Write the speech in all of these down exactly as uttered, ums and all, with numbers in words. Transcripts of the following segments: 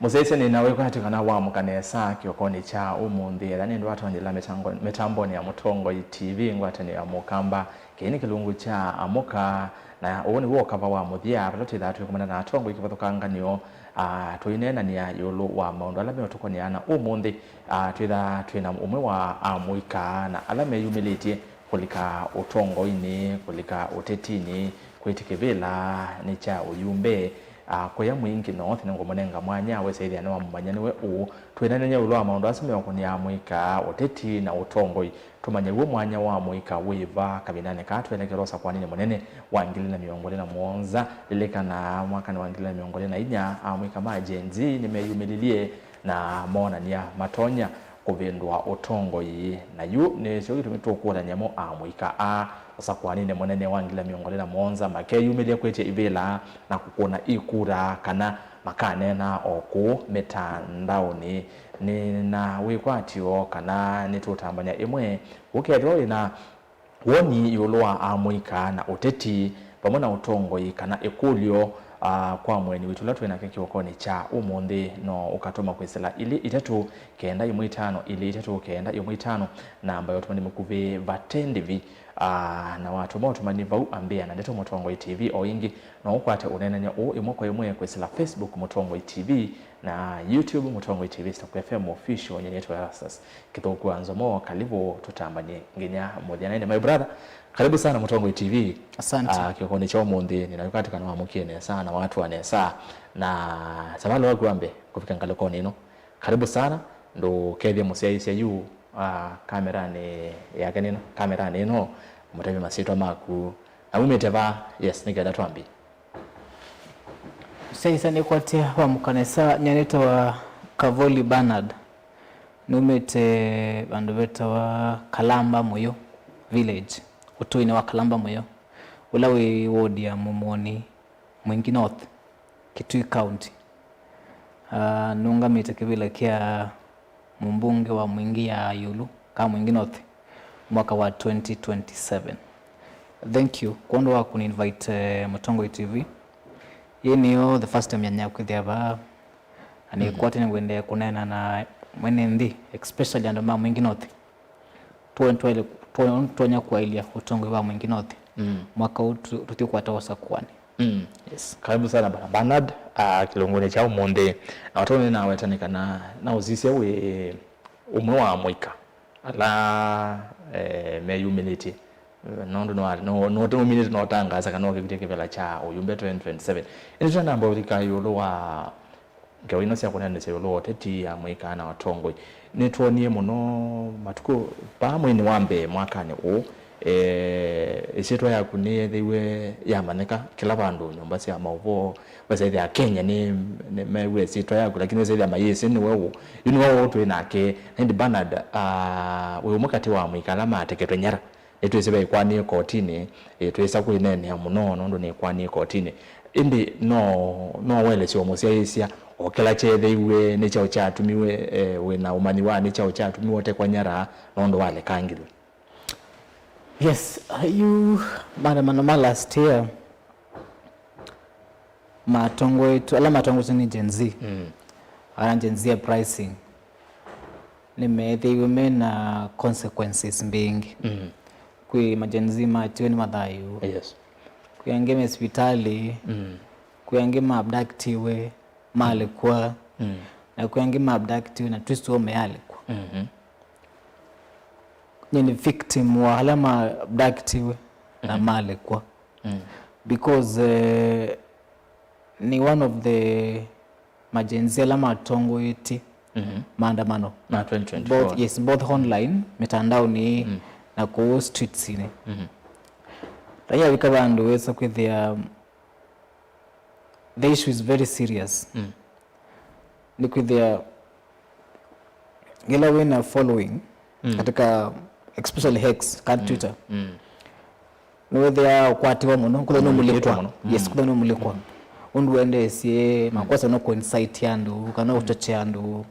Mũsyaĩĩsya nĩ na wĩkwatyo kana waamũka nesa kĩokonĩ kya ũmũnthĩ, etha nĩ ndwatonyela mĩtango- mĩtambonĩ ya Mũtongoi T V, ngwatanĩo ya Mũkamba. Kĩĩ nĩ kĩlungu kya Amũka, na ũũ nĩw'o ũkava wa mũthya vala twĩthaa twĩkomana na atongoi kĩvathũkanganĩo, ah, tũineenanĩa ĩũlũ wa maũndũ ala meũtũkonea. Na ũmũnthĩ, ah, twĩthaa twĩ na ũmwe wa amũika na ala meyumĩlĩtye kũlika ũtongoinĩ, kũlika ũtetinĩ, kwĩtĩ kĩvĩla nĩ kya ũyumbe, ah, kũya Mwingi North. Nĩngũmũnenga mwanya wĩsa ĩthĩa nĩwamũmanya nĩwe ũũ. Twĩneenany'a ĩũlũ wa maũndũ asu meũkonea amũika, ũteti na ũtongoi. Tũmanye w'o mwanya wa mũika wĩva kavindanĩ kaa twelekela ũsakũanĩnĩ mũnene wa ngili na mĩongo ĩlĩ na mũonza. Lilikana, mwakanĩ wa ngili na mĩongo ĩlĩ na inya, amũika ma Gen Z nĩmeyumĩlilye na moonany'a matonya kũvĩndũa ũtongoi. Na yu nĩkyo kĩtumi tũkũlany'a mo amũika aa ũsakũanĩnĩ mũnene wa ngili na mĩongo ĩlĩ na mũonza makeyumĩlya kwĩtya ivĩla na kũkũna ikura kana makaneena o kũu mĩtandaonĩ. Nĩ na wĩkwatyo kana nĩtũtambany'a ĩmwe. Ũkethĩwa wĩ na woni ĩũlũ wa amũika na ũteti vamwe na ũtongoi kana ĩkũlyo, ah, kwa mũeni witũ ũla twĩ nake kĩokonĩ kya ũmũnthĩ, no ũkatũma kwĩsĩla ilĩ itatũ kenda ĩmwe itano, ilĩ itatũ kenda ĩmwe itano, namba ya ũtũmani mũkuvĩ vate ndĩvi. Ah, na watũma ũtũmani vau, ambĩa na Ndeto Mũtongoi T V. O ĩngĩ, no ũkwate ũneenany'a ũũ ĩmwe kwa ĩmwe kwĩsĩla Facebook Mũtongoi T V na YouTube Mũtongoi T V, Stock F M Official. Nyie nĩtwa Erastus Kĩthũku wa Nzomo. Karibu tũtambany'e nginya mũthya. Na ĩndĩ, my brother, karibu sana Mũtongoi T V. Asante. Ah, kĩokonĩ kya ũmũnthĩ, nĩnawĩkwatyo kana wamũkie nesa na watũa nesa. Na savalĩ waku wa mbee kũvika ngalĩkonĩ ĩno. Karibu sana, ndũkethye mũsyaĩĩsya yu, ah, kameranĩ yake nĩno, kameranĩ ĩno, mũtavye masyĩtwa maku, na umĩte va? Yes, nĩ kenda twambie. Mũsyaĩĩsya nĩkwatya wamũka nesa, nyie nĩtawa Kavoli Bernard. Numĩte vandũ vetawa Kalamba Mũyũ village, ũtũinĩ wa Kalamba Mũyũ, ũla wĩ ward ya Mũmũni, Mwingi North, Kitui County. Ah, nũngamĩte kĩvĩla kya mũmbunge wa Mwingi ya ĩũlũ, ka Mwingi North, mwaka wa twenty twenty-seven. Thank you kwondũ wa kũni invite, eh, Mũtongoi T V. Yĩĩ nĩyo the first time yanya kwĩthĩa vaa, na nĩkwatĩ nĩngwendee kũneena na mwene nthĩ, especially andũ ma Mwingi North. Twe- twe- twe- twonya kwaĩlya ũtongoi wa Mwingi North. Mm. Mwaka ũũ tu- tũthiĩ kwata ũsakũanĩ. Mm. Yes. Karibu sana bwana Bernard, ah, kĩlungunĩ kya ũmũnthĩ. Na watone nawetane kana na ũsisya wĩ ũmwe wa amũika ala, eh, meyumĩlĩtye. Nũndũ nwa- nũ- nũtũminĩte notangaasa kana ũkĩvĩtya kĩvĩla kya ũyumbe twenty twenty-seven. Ĩndĩ twanamba ũlika ĩũlũ wa ngewa ino sya kũneenesya ĩũlũ wa ũteti, amũika na atongoi. Nĩtwonie mũno matukũ vaa mweinĩ wa mbee mwakanĩ ũũ, eh, ĩsyĩtwa yaku nĩyethĩiwe yamanyĩka kĩla vandũ, nyũmba sya maũvoo, wesa ĩthĩa Kenya nĩ, nĩ mew'e ĩsyĩtwa yaku, lakini wesa ĩthĩa mayĩsĩ nĩwe ũũ. Yu nĩwe ũũ twĩ nake. Na ĩndĩ Bernard, ah, wĩ ũmwe katĩ wa amũika ala mateketwe nyara. Nĩtwĩsĩ vaĩ kwanĩe kotinĩ, ĩ, twĩsa kwĩneenea mũno nũndũ nĩ kwanĩe kotinĩ. Ĩndĩ no, no ũelesye o mũsyaĩĩsya o kĩla kyeethĩiwe, nĩ kyaũ kyatumiwe, eh, wĩ na ũmanyi wa nĩ kyaũ kyatumiwe ũtekwa nyara, na ũndũ walekangilwe? Yes, yu maandamano ma last year, matongoetwe, ala matongoetwe nĩ Gen Z, mm, ala Gen Z uprising, nĩmeethĩiwe me na consequences mbingĩ. Mm. Kwĩ ma Gen Z matiwe nĩ mathayũ. Yes. Kwĩ angĩ me sivitalĩ. Mm. Kwĩ angĩ ma abductiwe, malĩkwa. Mm. Na kwĩ angĩ ma abductiwe na twĩsĩ ũũ mealĩkwa. Mhm. Nyie nĩ victim wa ala ma abductiwe na, mhm, malĩkwa. Mm. Because, eh, nĩ one of the ma Gen Z ala matongoetye, mhm, maandamano. Ma twenty twenty-four. Both, yes, both online, mĩtandaonĩ, mm, na kũu streetsinĩ. Mhm. Raia wĩka vandũ wesa kwĩthĩa, um, the issue is very serious. Mm. Nĩ kwĩthĩa ĩla wĩna following, mm, katika, especially X, kana, mm, Twitter, mm, nĩwĩthĩaa ũkwatiwa mũno, kũthwa nũmũlĩkwa mũno. Yes, mm, kũthwa nũmũlĩkwa. Mm. Ũndũ wendeesye, mm, makwasya no kũincite andũ, kana, mm, ũchochea andũ.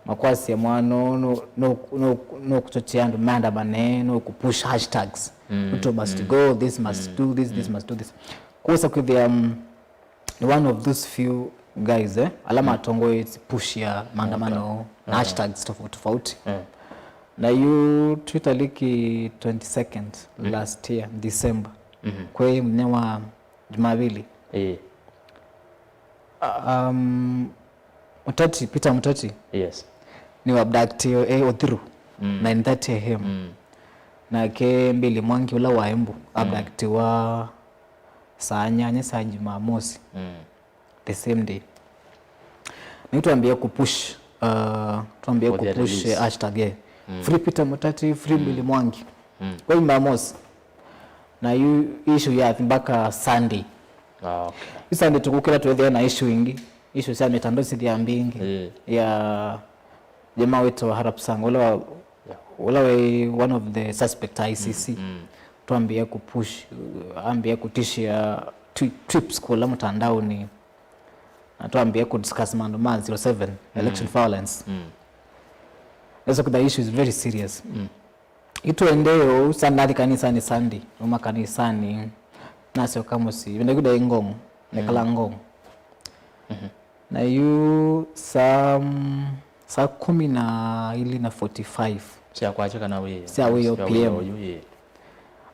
Makwasya mwano no, no, no, no kũchochea andũ maandamane, no kũpush hashtags. Mm, Ruto must, mm, go, this must, mm, do this, this, mm, must do this. Kwosa kwĩthĩa, um, nĩ one of those few guys, eh, ala matongoetie push ya maandamano na hashtags tofauti tofauti. Na yu twĩ taliki twenty-second last year, December. Kwĩ mũthenya wa Jumapili. Ĩĩ. Um, Mutati, Peter Mutati, Yes. nĩ wa abduct e Uthiru, nine thirty a m. Nake Billy Mwangi ũla wa Embu, abductiwa saa nyanya sya Jumamosi, the same day. Nĩ twambie kupush, uh, twambie Kuthia kupush release. hashtag, eh, free Peter Mutati, free Billy Mwangi. Kwa Jumamosi. Na yu issue yathi mpaka Sunday. Ah, okay. Yu Sunday tukukĩla twethĩa na issue ingĩ. Issue sya mitandao sithia mbingĩ. Ĩĩ. Ya jamaa wĩtawa Arap Sang, ũla wa, ũla wĩ one of the suspect I C C. Twambie kupush, uh, ambie kutishia twi-, tweets kula mtandaoni. Na twambie kudiscuss maũndũ ma zero seven, election violence. That's okay, the issue is very serious. Yu tũendee ũu, sa-, nathi kanisanĩ Sunday, nauma kanisanĩ, nasyoka mũsyĩ. Ĩvinda yu ndaĩ Ngong, nekala Ngong. Na yu saa, saa kumi na ilĩ na forty-five. Sya kwakya kana wĩ? Sya wĩoo P M. Ũyu, ĩĩ.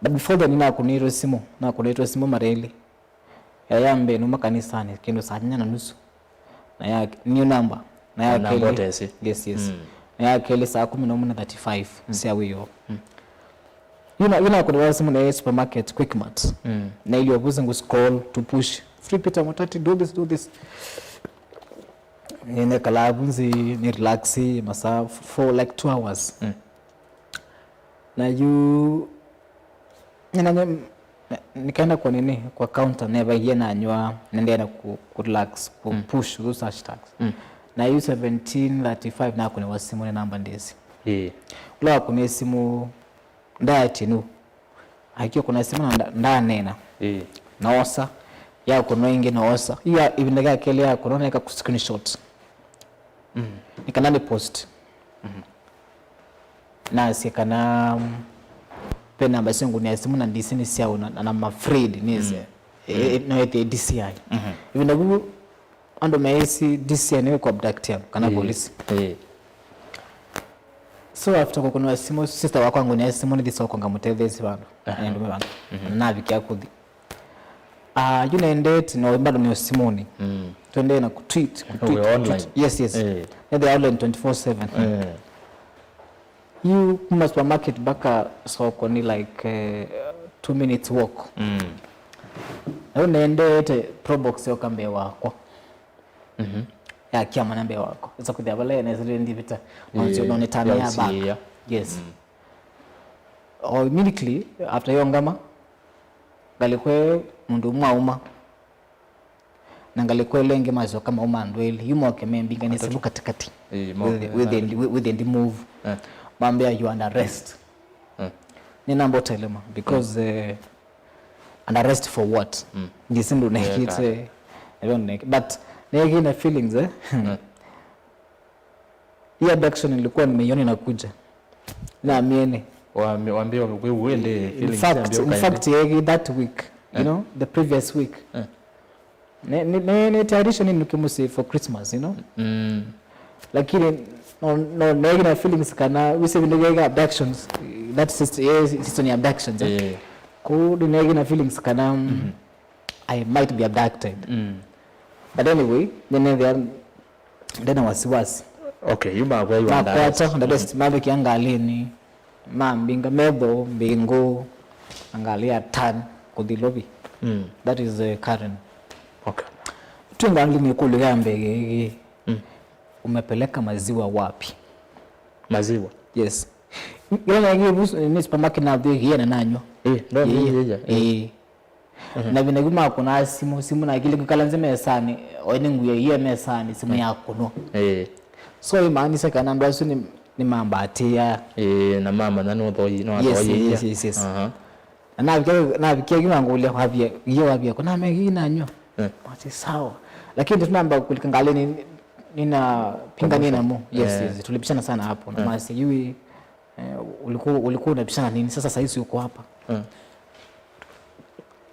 But before then, nakũnĩtwe simũ, nakũnĩtwe simũ mara elĩ. Ya, ya mbee numa kanisanĩ kĩndũ saa nyanya na nusu. Na ya new number. Na ya Na namba kelĩ ũtesĩ. Yes, yes. Na ya kelĩ saa kumi na ũmwe na thirty-five sya wĩoo. Yu na, yu nakũnĩwa simũ na supermarket Quickmart. Na ilio vuzi ngu scroll to push. Free Peter Mutati, do this, do this. Nĩnekalaa vu nzi, nĩ relax masaa f-, for like two hours. Na yu nĩnanywa, nikaenda kwa nini, kwa counter, nevaie nanywa, nendee na ku, ku relax, ku push those hashtags. Na yu seventeen thirty-five nakũnĩwa simũ nĩ namba ndĩsĩ. Ĩĩ. Ũla wakũnĩe simũ, ndaatinu. Aikia kũna simũ na nda-, ndaneena. Ĩĩ. Noosa. Yakũnwa ĩngĩ noosa. Yu ya, ĩvinda ya kelĩ yakũnwa neka ku screenshot. Nĩ kana nĩ post. Nasye kana, mm, ve namba syongũnĩa simũ na ndisi nĩ syaũ na, na, na I'm afraid nĩsĩ. E, e, no ĩthĩe D C I. Ĩvinda vu andũ meĩsĩ D C I nĩwe kũ abductia kana polisi. Ĩĩ. So after kũkũnĩwa simũ, sister wakwa angũnĩa simũ nĩthi soko ngamũtetheesye vandũ. Aha. Nĩndume vandũ. Na navikia kũthi. Ah, yu naendete no bado nĩ simũnĩ. Twendee na kutweet, kutweet, We're online. Kutweet. Yes, yes. Eh. Nĩ the online twenty-four seven. Eh. Yu kuma supermarket mpaka soko ni like, eh, two minutes walk. Na yu naendete Probox yoka mbee wakwa. Ya kiama na mbee wakwa. Ĩsa kuthia vala ya nesere ndivita. Once you don't turn ya back. Yes. Oh, immediately after yo ngama, ngalĩkwe mũndũ ũmwe auma. Na ngalĩkwe ĩla ĩngĩ masyoka mauma andũ elĩ. Yu moke membinganĩsye vu katikati. Ĩĩ, moke. With the, with the, with the move. Eh. Mambĩa, "You are under arrest." Eh. Nĩ namba ũtelema because, eh, under arrest for what? Ndisi ndũ nekĩte. But nekĩna feelings, eh? Hii abduction ilikuwa nimeiona inakuja. Na miene. Wambia kwĩ uende. In fact, in fact, eh, that week, you know, the previous week. Ne, ne, ne, ne tayarisha nini kimusi for Christmas, you know? Lakini no, no, ne ina feelings kana we say we get abductions. That is, eh, season ya abductions, eh? Kodi ne ina feelings kana, mm, I might be abducted. But anyway, nene they are ndena wasiwasi. Okay, yu makwaiwa. Makwata ndadest mavekia ngalini, mambinga metho mbingu, na ngali ya tan kuthi lovi. That is, uh, Karen. Okay. Tu ngalini kulu ya mbege, umepeleka maziwa wapi? Maziwa? Yes. Ila na ngi ni supermarket na thigi na nanywa. Eh, no, eh, eh. Na vĩndĩ vu makũnaa simũ, simũ nakĩlĩ kwĩkala nzĩ mesanĩ, o ĩnĩ ngũya iye mesanĩ, simũ yakũnwa. Ĩĩ. So imaanisha kana andũ asu nĩ, nĩmambatĩaa. Ĩĩ, na mamanya nũthoi, nũathoyĩie. Yes, yes, yes. Aha. Na navikia, navikia yu nangũlya wavia, iyo wavia kũ? Namea yu nanywa. Eh. Masi sawa. Lakini tunamba kulika ngalini, nina pinga nina mo. Yes, yes. Tulipishana sana hapo. Na masi yu, eh, ulikuwa, ulikuwa unapishana nini? Sasa sahizi uko hapa. Eh.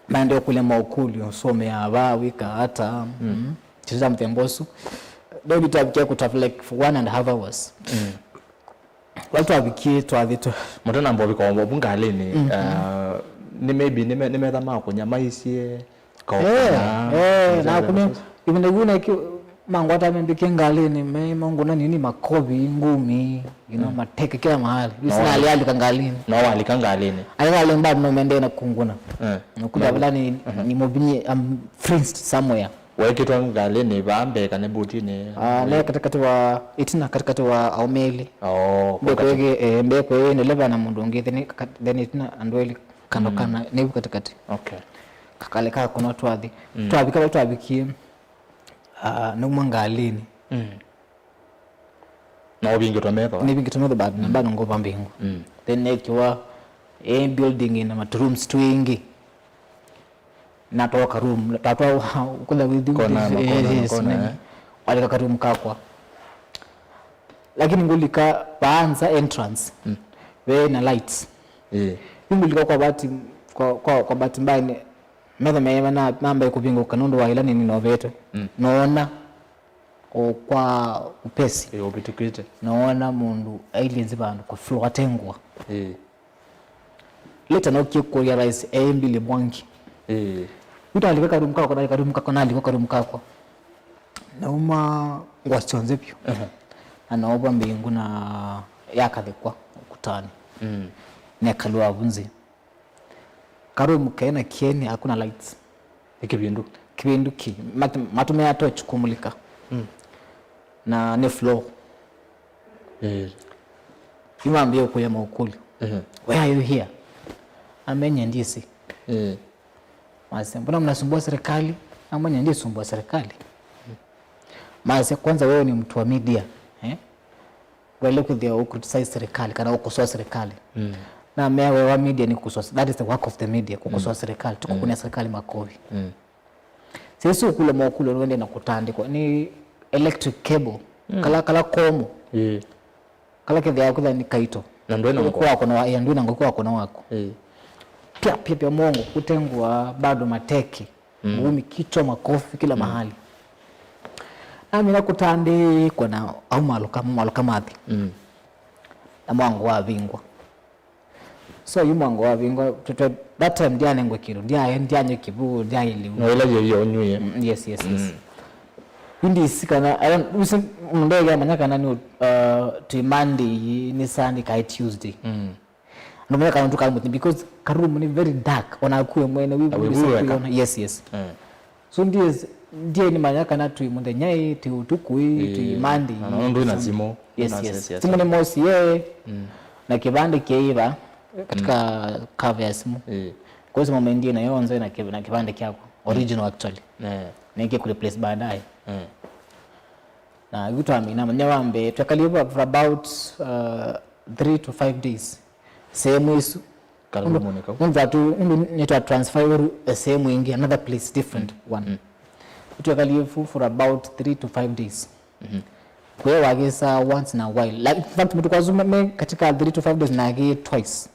Maendeleo kule maukuli, usomea ava, wika hata. Mm. Kĩndũ kya mũthemba ũsu. Maybe twavikie kũtava, like, for one and a half hours. Mm. Vala twavikie, twathi twa- Mũtanamba ũvika o vu ngalĩnĩ, uh, nĩ maybe nĩme- nĩmetha makũnyamaisye, eh, kaũkũna, eh, na kũmya, ĩvinda yu nake mangwata membĩkie ngalĩnĩ, me mangũna nini, makovi, ngumi, you know, mateke kila mahali. Yu sinalĩ alika ngalĩnĩ. No walika ngalĩnĩ. Alika ngalĩnĩ bado no mendee na kũngũna. Eh. Nũkũtha vala nĩ, nĩ mũvinyi, I'm freezed somewhere. Waĩkĩtwe ngalĩnĩ vaa mbee kana mbutinĩ? Ah, ne katikati wa, ĩtina katikati wa aũme elĩ. Oh, mbee kwĩkĩ, eh, mbee kwĩ ndeleva na mũndũ ũngĩ, then ka- then ĩtina andũ elĩ kando kana nĩvu katikati. Okay. Kakalĩ ka kũno twathi. Twavika vala twavikie, ah, nauma ngalĩnĩ. Mm. Na ũvingĩtwe metho? Nĩvingĩtwe metho, but na bado ngova mbingũ. Mm. Then nekiwa, eh, building ĩna ma rooms twingĩ. Natooka room, tatwa kula with you. Kona ĩmwe, kona ĩmwe, yes, kona, nini. Eh. Walika ka room kakwa. Lakini ngũlika vaanza entrance. Mm. Ve na lights. Eh. Ngũlika kwa bahati, kwa, kwa, kwa bahati mbaya nĩ, metho meema na, nambae kũvingũka nũndũ wa ĩla nini novetwe. Mm. Noona o kwa upesi. Ĩ, ũvĩtũkĩte. Noona mũndũ ailyĩ nzĩ vandũ kwa floor atengwa. Ĩ. Later nokie kũrealize e Billy Mwangi. Ĩ. Yu ndalika ka room kakwa, ndalika room kakwa, nalika ka room kakwa. Nauma ngũa syonthe vyũ. Aha. Na noovwa mbingũ na yakathikwa ũkutani. Mm. Nekalwa avu nzĩ. Ka room kena kieni, hakuna lights. Nĩ kĩvindu. Kĩvindu ki. Mat- matũmĩa torch kũmulika. Mm. Na nĩ floor. Eh. Yu mambĩe kũya maũkũlyo. Mhm. Why are you here? Amenye ndiĩsĩ. Eh. Mase, mbona mnasumbua serikali? Amenye ndiĩsumbua serikali. Mase, kwanza wewe ni mtu wa media, eh? Ndwaĩle kwĩthĩa ũ criticize serikali kana ũkosoa serikali. Mm. Na mea wewa media ni kukosoa, that is the work of the media, kukosoa serikali, ti kũkũnĩa serikali makovi. Mm. Sisi ũkũlya maũkũlyo nĩwende na kũtandĩkwa nĩ electric cable, kala, kala komo. Ĩĩ. Kala kethĩawa kwĩthĩa nĩ kaito. Na ndwĩ na ngũ. Kwakwa na wa-, ya, ndwĩ na ngũ kwakwa na wako. Ĩĩ. Pia, pia, pia, mongo, kũtengwa bado mateke. Mm. Ngumi, kichwa, makofi kila mahali. Namina kũtandĩkwa na au malũka, malũka mathi. Mm. Na mwango wavingwa. So yu mwango wavingwa, twe-, twe-, that time ndyanengwe kĩndũ, ndyae, ndyanywe kĩvu, ndyae lĩu. No ĩla yĩyo ũnywie. Mm, yes, yes, yes. Mm. Yu ndisi kana, I don't, use, ndege amanya kana ni, uh, twi Monday, ni Sunday, kai Tuesday. Mm. Ndomanya kana tukamuthi because ka room ni very dark. Ona akue mwene, we, na we, we, we, we, yes, yes. Eh. So ndiye, ndiye nimanya kana twi mũthenya ĩ, twi ũtukũ ĩ, ĩĩ, twi Monday. Na no ndwĩ na simũ. Yes, yes. Simũ nĩ mosi ye. Mm. Na kĩvandĩ kĩiva katika cover ya simũ. Ĩĩ. Kwa simũ mendie na yonze na kĩ-, na kĩvandĩ kyakwa. Original actually. Eh. Nĩkĩ kũ replace baadaye. Eh. Na yu twamina mũthenya wa mbee, twekalie for about, uh, three to five days. Sehemu isu. Karibu nũndũ, mwoneka. Nũndũ atu, nũndũ nĩtwa transfer ĩũru, eh, sehemu ĩngĩ, another place, different one. Mm. Twekalie fu for about three to five days. Mhm. Kwe wagisa once in a while. Like, in fact, mũndũ kwazu me, me katika three to five days na agi twice.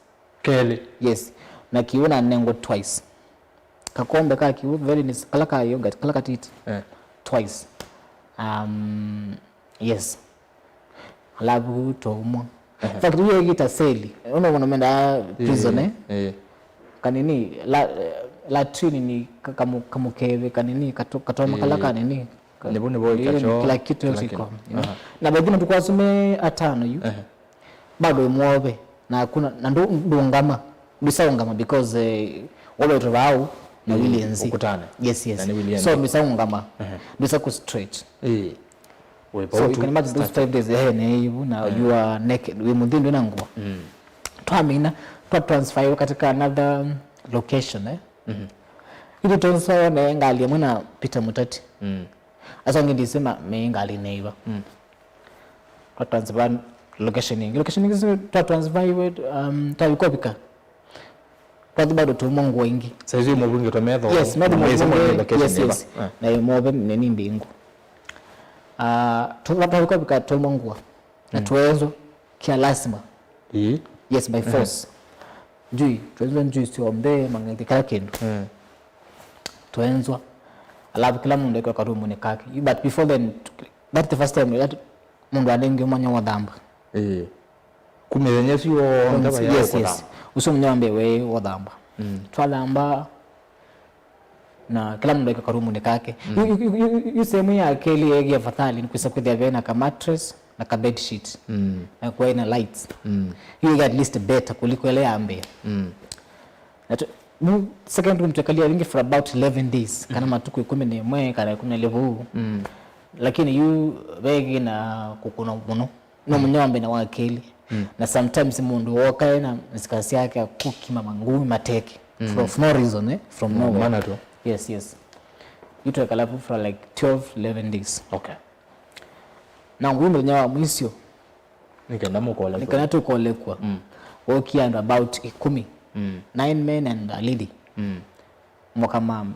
Kelĩ. Yes. Na kiu na nengo twice. Kakombe ka kiu, very nice, kala ka yogurt, kala katiti. Eh. Twice. Um, yes. Alafu twaumwa. Ehe. In fact, hiyo ĩgita seli. Ũno mũno menda prison, eh? Eh. Kanini, la, latrine ni ka-, kamu-, kamukeve, kanini, kato-, katoma kala kanini. Ka-, nĩvo, nĩvo ĩkachoo, kila kitu yote iko, you know? Aha. Na by the way, tukwasume atano yu. Ehe. Bado imwove. Na kuna, na ndu-, ndungama. Ndusaungama because, eh, wove tuvau na wili nzi. Ukutane. Yes, yes. Na ni wili nzi. So, ndusaungama. Ehe. Ndusa ku stretch. Eh. So you can imagine those five days, eh, nĩ ivu na you are naked, wĩ mũthĩndu na nguo. Mm. Twamina, twa transfer katika another location, eh. Mhm. Ili transfer ne ngali ĩmwe na Peter Mutati. Mm. Asa ngi ndisema me ngali neiva. Mm. Twa transfer location ĩngĩ. Location ĩngĩ twa transfer iwe, um, twa ikopika. Twathi bado tũmwa nguo ingĩ. Saizi ũmũvingĩtwe metho. Yes, metho mavingĩ, yes, yes. Eh. Na ĩmove nĩ nĩ mbingu. Ah, tũva twavikavika tũmwa nguo. Na tũenzwa kia lazima. Ii. Yes, by force. Njui, tũenzwa njui syonthe, mang'ethi, kila kĩndũ. Mm. Tũenzwa. Alafu kĩla mũndũ ekĩwa karumunĩ kake. You- but before then, that's the first time that mũndũ alengwe mwanya wa thamba. Ĩĩ. Ku mĩthenya ĩsu yonthe vaya yes, yes. Ũkũthamba. Ũsu mũthenya wa mbee we ũthamba. Mm. Twathamba na kĩla mũndũ aika karumunĩ kake. Mm. Yu- yu- yu- yu- yu sehemu ya kelĩ yegi afadhali nĩ kwĩsa kwĩthĩa vena ka mattress na ka bed sheet. Mm. Na kwa ina lights. Mm. Yu ĩka at least better kuliko ile ya mbee. Mm. Na tu- mu- second room twekalia ringi for about eleven days kana matuku ikũmi na ĩmwe kana ikũmi na ĩlĩ vau. Mm. Lakini yu vegi na kũkũna mũno. No mũnyombe na wakili. Mm. Na sometimes mũndũ wokae na nzika syake akukima mangumi mateke. Mm. For, for no reason, eh? From nowhere. Mana tu. Yes, yes. Itwekala for like twelve, eleven days. Okay. Na ngui mũthenya wa mwisho. Nĩkenda mũkole. Nĩkenda tũkolekwa. Mm. Wokie andũ about ikũmi. Mm. Nine men and a lady. Mm. Moka ma-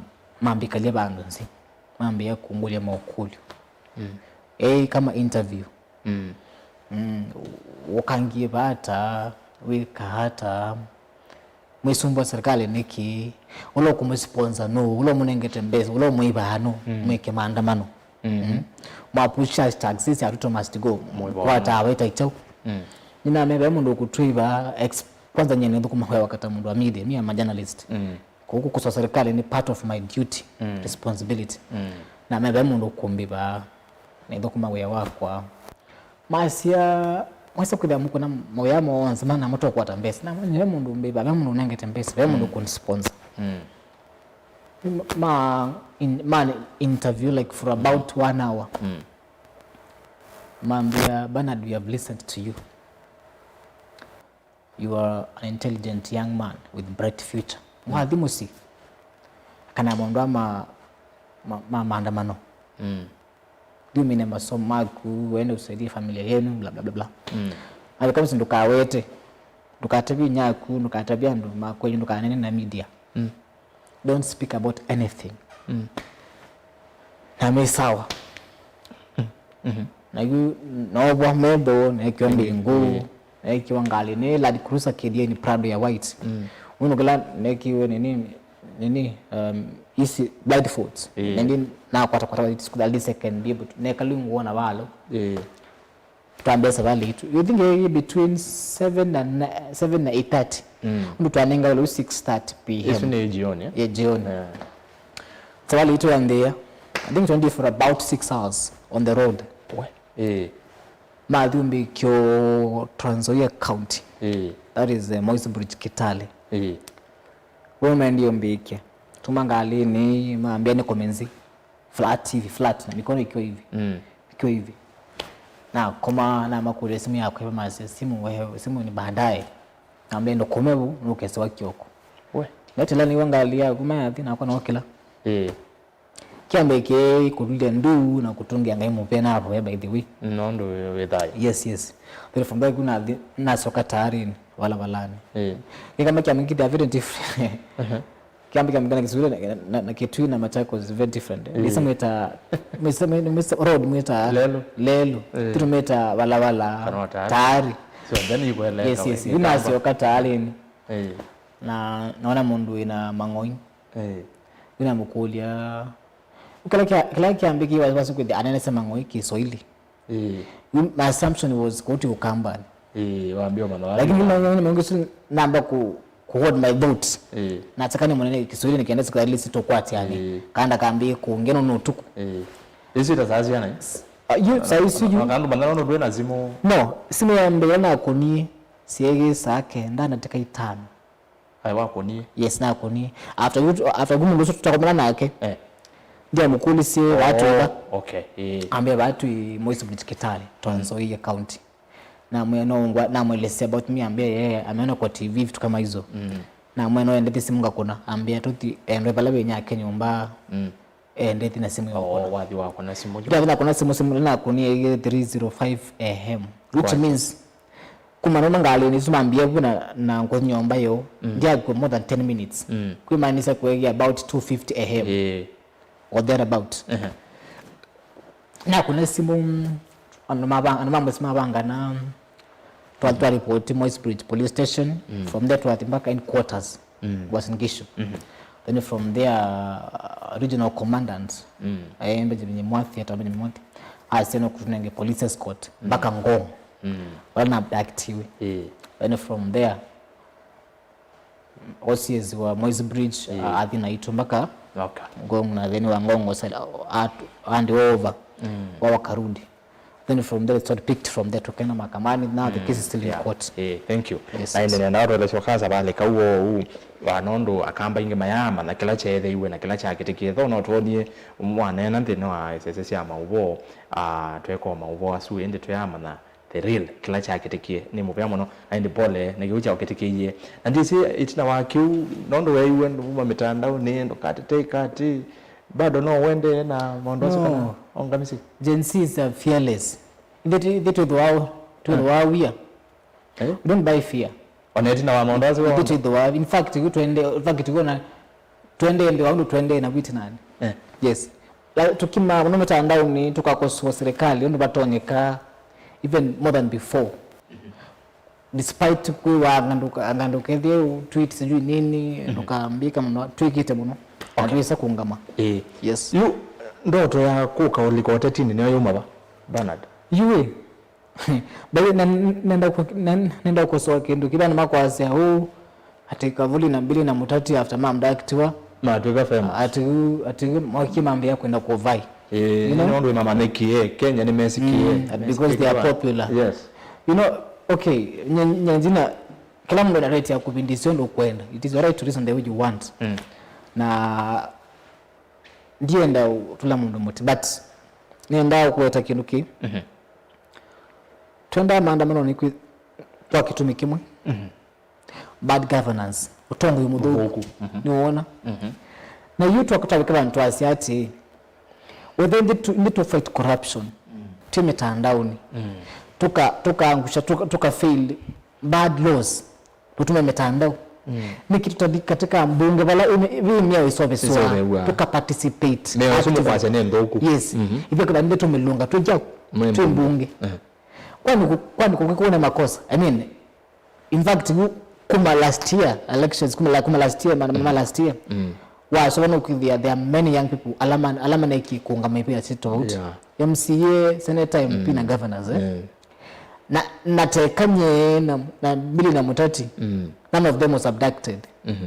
mambĩkalya vandũ nzĩ. Mambĩa kũngũlya maũkũlyo. Mm. Ĩĩ kama interview. Mm. Mm, ũkangie vata, wĩka ata, mwĩsumbwa serikali nĩkĩ, ũla ũkũmũsponsor nũ, ũla ũmũnengete mbesa, ũla ũmũĩvaa nũ, mm, mwĩke maandamano. Mm. Mm. Mwapush hashtags, sisi Ruto must go. Mwĩvaa. Kwata aweta ichau. Mm. Nĩnameva mũndũ ũkũtwĩva ex- kwanza nyie nĩthũkũma kwa wakata mũndũ wa media, me I'm a journalist. Mm. Kũu kũkosoa serikali nĩ part of my duty, mm, responsibility. Mm. Na me ve mũndũ ũkũmbĩva, nĩthũkũma wĩa wakwa. Masya, mwesa kwĩthĩa mũkũna mawĩa monthe mana mũtokwata mbesa. Na manya ve mũndũ ũmbĩva, ve mũndũ ũnengete mbesa, ve mũndũ, mm, kũnsponsor. Mm. Ma, in, ma interview like for about one hour. Mm. Mambia, Bernard, we have listened to you. You are an intelligent young man with bright future. Mm. Wathi mũsyĩ kana maũndũ ama ma, ma maandamano. Mm. Thiumine masomo maku, wende usaidie familia yenu, bla, bla, bla, bla. Mm. Alikausi ndukawete, ndukatavye nyaku, ndukatavye andũ makwenyu, ndukanene na media. Mm. Don't speak about anything. Mm. Na me sawa. Mm. Mm-hmm. Na yu novwa metho, nekiwa mbingu, mm, nekiwa ngali ni Land Cruiser K D A ni Prado ya white. Mm. Uno kila nekiwe nini, nini, um, isi blindfolds. Mm. Nindi nakwata kwata white school at least I can be able to neka lungu wona valo. Mm. Twambia savalĩ itũ. You think eh, between seven and ni- seven na eight thirty. Mm. Ndu twanenga ulu six thirty P M. Isu ni jioni, eh? Ya jioni. Yeah. Savalĩ itũ yambia. I think twenty for about six hours on the road. We. Eh. Mathiumbikyo Trans Nzoia County. Eh. That is uh, Moi's Bridge Kitale. Eh. We umendi umbike. Tuma ngalini, mambia ni komenzi. Flat hivi, flat, na mikono ikiwa hivi. Mm. Ikiwa hivi. Na koma na makule simu yako, hivyo mase simu, wewe, simu ni baadaye. Nambe ndo kome bu, nukese wa kioko. We. Netela ni wangalia kuma ya thina kwa nokila. Eh. Kiambe ke kutulia ndu na kutungia ngai mupena hapo, eh, by the way. No ndo we thai. Yes, yes. But from there kuna thi- nasoka tayari wala walani. Eh. Kama kiambe kitu very different. Uh-huh. Kiambi kiambi na Kiswahili na, na, na Kitui na Machakos is very different. Mm. Misa mwita, misa, misa road mwita lelo. Lelo. Eh. Kitu mwita walawala. Kana tayari. Tayari. So then you go like yes, yes. Ina sio ka tayari ni. Eh. Na naona mundu ina mang'oi. Eh. Ina mukulia. Kila kia kila kiambi kiwa wasu kwithia anene sema ng'oi Kiswahili. Eh. My assumption was kuti ukambani. Eh, wambia maneno. Lakini mimi mimi mimi si namba ku ku hold my thoughts. Eh. Nataka ni mwenene Kiswahili nikienda siku at least tokwati yani. Eh. Kanda kambi kuongea no tuku. Eh. Isi ta sasa yana. Uh, you sai si you. Kandu maneno no dwe na simu. No, simu ya mbele na kuni siege sake ndana tika itano. Ai wakonie. Yes, nakonie. After you after gumu ndio tutakomana nake. Eh. Ndio mkulisye watu iba. Okay. Eh. Ambe watu i Moi's Bridge Kitale, Trans Nzoia County. Na mwe no ngwa na mwelese about me ambe yeye ameona kwa T V vitu kama hizo. Mm. Na mwe no endete simu ngakuna ambe tuti ende pala benya ke nyumba. Mm. Eh, ndethi na simu yokwa. Oh, wathi wakwa na simu. Ndethi nakwa na simu, simu nakwa ni three zero five A M, which means kuma nona ngalini isu mambia vu na na nkothi nyomba yo. Mm. Ndiakwa more than ten minutes. Mm. Kwimaanisha kwegi about two fifty A M. Eh. Or thereabout. Ehe. Nakwa na simu, mm, andũ mabanga andũ mamwe simabangana. Twa twa report Moi's Bridge police station. Mm. From there twathi mpaka headquarters. Mm. Uasin Gishu. Mm-hmm. Then from there, uh, regional commandant, mm, eh, Benjamin Mwathi, hata Benjamin Mwathi, asya no kũtũnenge police escort, mm, mpaka Ngong. Mm. Wala na abductiwe. Eh. Then from there, O C S wa Moi's Bridge, eh, uh, athi naitũ mpaka, okay, Ngong, na then wa Ngong osela, atu, hand over, mm, wa wakarudi. Then from there, it sort of picked from there, tukaenda mahakamani. Now the case is still in court. Eh, thank you. Yes, na ĩndĩ nenda ũtũelesya kwanza vale kauo ũu wa nũndũ Akamba aingĩ mayaamanya kĩla kyeethĩiwe na kĩla kyakĩtĩkie. Though no twonie mwaneena nthĩnĩ wa isese sya maũvoo, ah, tweka o maũvoo asu, ĩndĩ tũyaamanya the real, kĩla kyakĩtĩkie. Nĩ mũvea mũno, na ĩndĩ pole na kĩu kyaũkĩtĩkĩie. Na ndyĩsĩ ĩtina wa kĩu, nũndũ weeiwe ndũvuma mĩtandaonĩ, ndũkatetee katĩ, bado no ũendee na maũndũ asu, no, kana ũngamisye? Gen Z is, uh, fearless. Ithyĩ twĩ-, ithyĩ twĩthĩwa, twĩthĩwa wia. Eh? We don't buy fear. Ona ĩtina wa maũndũ asu. Ithyĩ twĩthĩwa, in fact, ithyĩ twende, in fact, ithyĩ ona twendee nthĩ wa ũndũ twendee na vitinani. Eh. Yes. La, tũkimaa mũno mĩtandaonĩ, tũkakosoa serikali ũndũ vatonyeka, even more than before. Despite kwĩwa ngandũ, ngandũ kethie tweet sijui nini, mhm, ndũkambĩka mũno, twĩkĩte mũno. Na, okay, twĩsa kũngama. Ĩĩ. Yes. Yu ndoto ya kũka ũlika ũtetinĩ nĩyo yauma va, Bernard? Yu ĩ, by the way, na, nenda kũ-, na, nenda kũkosoa kĩndũ kĩla nĩmakwasya ũũ, atĩ Kavuli na Mbili na Mũtati after mamdaktiwa, matwĩka famous. Atĩ, atĩ mokie mambĩĩa kwenda kũvai. Eh, you know? Nĩ ũndũ nĩmamanyĩkie, Kenya nĩmesikie. Mm, because they are popular. Yes. You know, okay, nye-, nye-, njina, kĩla mũndũ ena right ya kũvindisya ũndũ ũkwenda. It is your right to reason the way you want. Mm. Na ndienda ũtũla mũndũ mũtĩ, but nĩendaa kũweta kĩndũ kĩ. Mhm. Twendaa maandamano nĩ kwĩ-, kwa kĩtumi kĩmwe. Mhm. Bad governance, ũtongoi mũthũku. Mũthũku. Mhm. Nĩwona? Mhm. Na yu twakũtavĩka vandũ twasya atĩ, whether nĩ tu, nĩ tu fight corruption, mm, twĩ mĩtandaonĩ, mm, tũka, tũkaangusha, tũka, tũka fail bad laws, tũtũme mĩtandao. Mm. Nĩkĩ tũtathi katika mbunge vala ĩ-, ĩ-, ĩ-, mĩao ĩsoveswa, ĩsovew'a, tũka participate actively. Mĩao ĩsu mũkwasya nĩ nthũku. Yes. Mhm. Ithyĩ kĩtha nĩ tũmĩlũnga twĩ kyaũ? Twĩ mbunge. Eh. Kwani kũ-, kwani kũkĩkũne makosa? I mean, in fact, ku-, kuma last year, elections, kuma la-, kuma last year, ma-, ma-, last year, mm, wasoma no kwĩthĩa there are many young people, ala ma-, ala maneekie kũũngama ivĩla syĩ tofauti. Yeah. M C A, senator, M P, mm, na governors, eh? Yeah. Na, na teka nye na, na Mbili na Mũtati, mm, none of them was abducted. Mhm.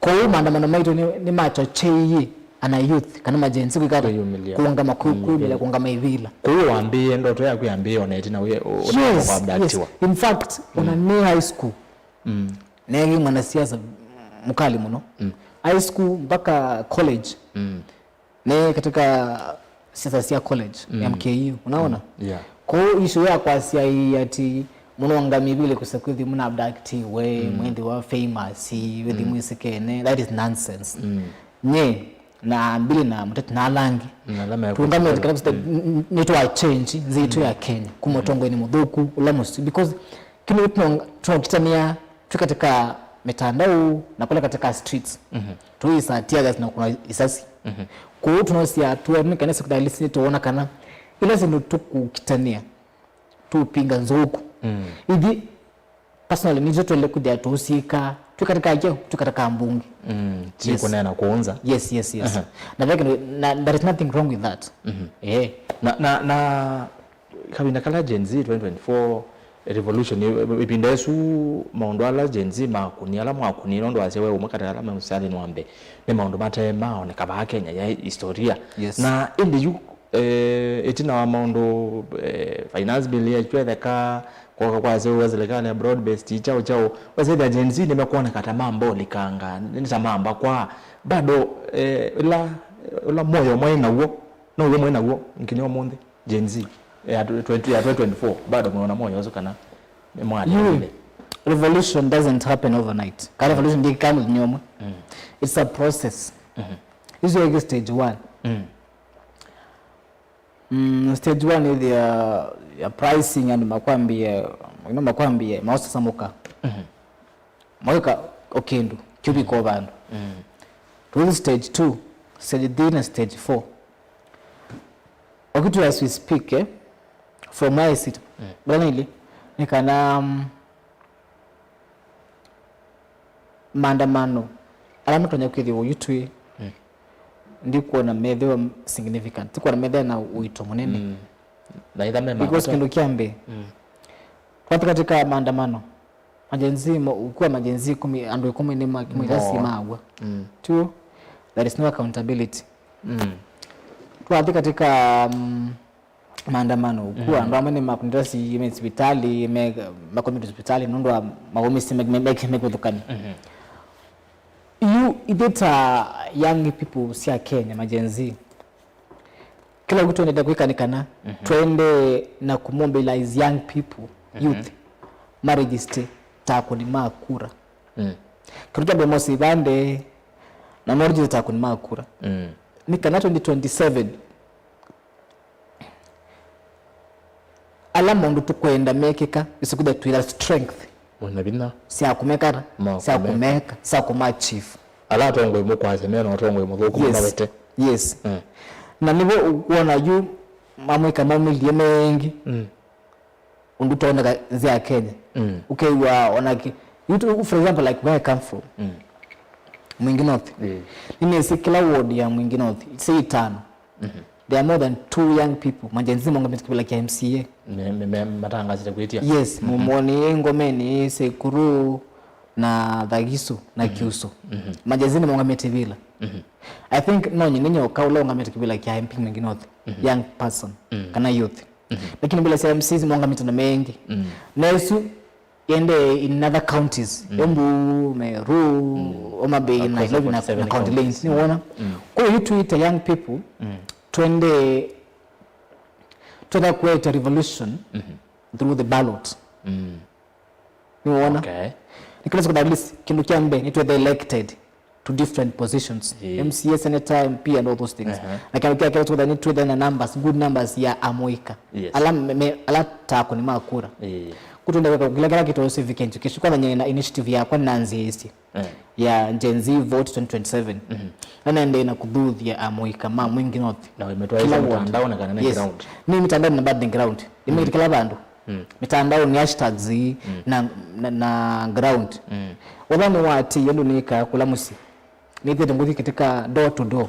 Kwoou maandamano maitũ nĩ, nĩmachocheie ana youth kana ma Gen Z kwĩka ata? Kwĩyumĩlya. Kũũngama, kwĩ-, kwĩyumĩlya, kwĩyumĩlya, kũũngama ivĩla. Kwoou wambĩĩe, ndoto yaku yambĩĩe ona ĩtina wĩ, ũ-, ũtaka, yes, kwambaktiwa. Yes. In fact, mm, ona nĩ high school. Mm. Neekie mwanasiasa mũkali mũno. Mm. High school mpaka college. Mm. Nĩ katika siasa sya college, mm, M K U, unaona? Mm, yeah. Kwoou issue ya kwasya ii ati mũnũngami ivĩle kũsa kwĩthi mũna abductiwe, mm, mwĩthĩwa famous, wĩthi, mm, mwĩsĩkene, that is nonsense. Mm. Nye na Mbili na Mũtati na ala angĩ, mm, ala mekũsĩkĩla, tũũngamĩte kana kũsĩta, mm, n-, n-, nĩtwa change nzĩ itũ ya, mm, Kenya kuma, mm, ũtongoinĩ mũthũku ũla mũsu, because kĩndũ tũno-, tũnokitania twĩ katika mitandao na kũla katika streets. Mhm. Tũisa tear gas na kuna isasi. Mhm. Kwoou tũnosya tuonekane siku that at least nĩtũona kana ila syĩndũ tũkũkitania tũpinga nzũku. Mm. Ithyĩ personally nitũ twele kwĩthĩa tũsyĩka twĩ katika kyaũ, twĩ katika mbunge. Mm. Yes. Kũneena kũũnza. Yes, yes, yes. Aha. Na ve kĩndũ, na there is nothing wrong with that. Mhm. Eh. Na, na, na kavinda kala Gen Z twenty twenty-four revolution, ĩ-, ĩvinda ĩsu maũndũ ala Gen Z makunie, ala mwakunie, nũndũ wasya we ũmwe katĩ ala me mũsyĩanĩ wa mbee, nĩ maũndũ mate maoneka vaa Kenya ya historia. Yes. Na ĩndĩ yu, eh, ĩtina wa maũndũ, eh, finance bill yaitwetheka, kwoka kwa seũ wa serikali ya broad based, kyaũ kyaũ, wasethĩa Gen Z nĩmekwoneka ta mambolikanga, nĩ ta mamba kwa, bado, eh, ĩla, ũla moyo mwaĩ naw'o, no w'o mwaĩ naw'o nginya ũmũnthĩ? Gen Z ya twenty, ya twenty twenty-four, bado mũnona moyo ũsu kana nĩ mwathĩnĩle? Revolution doesn't happen overnight. Ka revolution ndĩkĩkaa mũthenya ũmwe. Mm. It's a process. Mhm. Isu yake stage one. Mm. Mm, stage one ĩthĩa ya pricing and makwambie, you know, makwambie, maũsasamũka. Mhm. Mawĩka o kĩndũ, kĩũvika o vandũ. Mm. Twĩthi stage two, stage three na stage four. Okitu as we speak, eh, from where I sit, mm, vala nailye, nĩ kana, um, maandamano Ala matonya kwĩthĩwa oyu twĩ, mm, ndikwona methĩwa significant, ndikwona methĩwa na ũito mũnene. Mm. Na itha me because mavata. Kĩndũ kya mbee, mm, twathi katika maandamano, majenzi, ũkua majenzi ikũmi, andũ ikũmi nĩ ma-, kimwĩthasi mawa. Mm. Two, there is no accountability. Mm. Twathi katika, mm, maandamano, ũkua, mm, andũ amwe nĩ makũnĩtasi me sivitali, me, makomete sivitali nũndũ wa maũmĩsĩ me, me, me, mekũthũkani. Mhm. Yu ithe ta young people sya Kenya, majenzi, kĩla ũkũ twendete kwĩka nĩ kana, mhm, twende na kũmobilize young people, mhm, youth, maregister ta akũni ma kura. Mm. Kĩndũ kya mbee mose ivande na maregister ta akũni ma kura. Mm. Nĩ kana twenty twenty-seven, ala maũndũ tũkwenda mekĩka, ĩsĩ kwĩthĩa twĩna strength. Wĩna vinya. Sya kũmeka ata? Ma sya kũmeka. Kũmeka, sya kũma-achieve. Ala atongoi mũkwasya mena ũtongoi mũthũku, yes, mũno wete. Yes. Mm. Na nĩvo wona yu amũika maumĩlye mengĩ. Mm. Ũndũ twoneka nzĩa ya Kenya. Mm. Ũkew'a onake. You too, for example, like where I come from. Mm. Mwingi North. Yeah. Nĩnĩsĩ kĩla ward ya Mwingi North, say itano. Mhm. There are more than two young people, majenzi maũngamĩte kĩvĩla kya M C A. Me, me, me, matangasĩte kwĩtia. Yes, mhm, Mũmoni, Ngomeni, Sekuru, na Thagisu, na, mhm, Kiusu. Mhm. Majenzi nĩmaũngamĩte vĩla. Mhm. I think no nyie nĩ nyoka ũla ũngamĩte kĩvĩla kya M P Mwingi North, mhm, young person, mm, kana youth. Mhm. Lakini vĩla sya M Cs maũngamĩte na mengĩ. Mm. Na ĩsu yende in other counties, mm, Embu, Meru, mm, Homa Bay, across Nairobi na, forty-seven na county lanes, counties, nĩwona? Mm. Kwa hiyo yu twĩte young people, mm, twende, twenda kũete revolution, mhm, through the ballot. Mm. Nĩwona? Okay. Nĩkĩla sikuda at least kĩndũ kya mbee nĩtwethe elected to different positions. Ĩĩ. M C A, senator, M P and all those things. Aha. Na kĩndũ kya kĩla sikuda nĩtwethe na numbers, good numbers ya amũika. Yes. Ala me, me, ala ta akũni ma kura. Ĩĩ. Kutunda weka kila kila kitu civic education. Kwanza nyina initiative yakwa na nzia isi. Eh. Ya Gen Z Vote twenty twenty-seven. Mhm. Na nende na kuthuthia amũika ma Mwingi North. Na wĩmĩtwaĩte kila ward. Mĩtandaonĩ kana nĩ, yes, ground? Nĩ mĩtandaonĩ na bado nĩ ground. Nĩmĩkĩte, mm, kila vandũ. Mm. Mĩtandaonĩ, hashtags, mm, na, na, na ground. Mm. Wetha nĩ wati, yendo nĩkaa kula mũsyĩ. Nĩthĩte ngũthi katika door to door.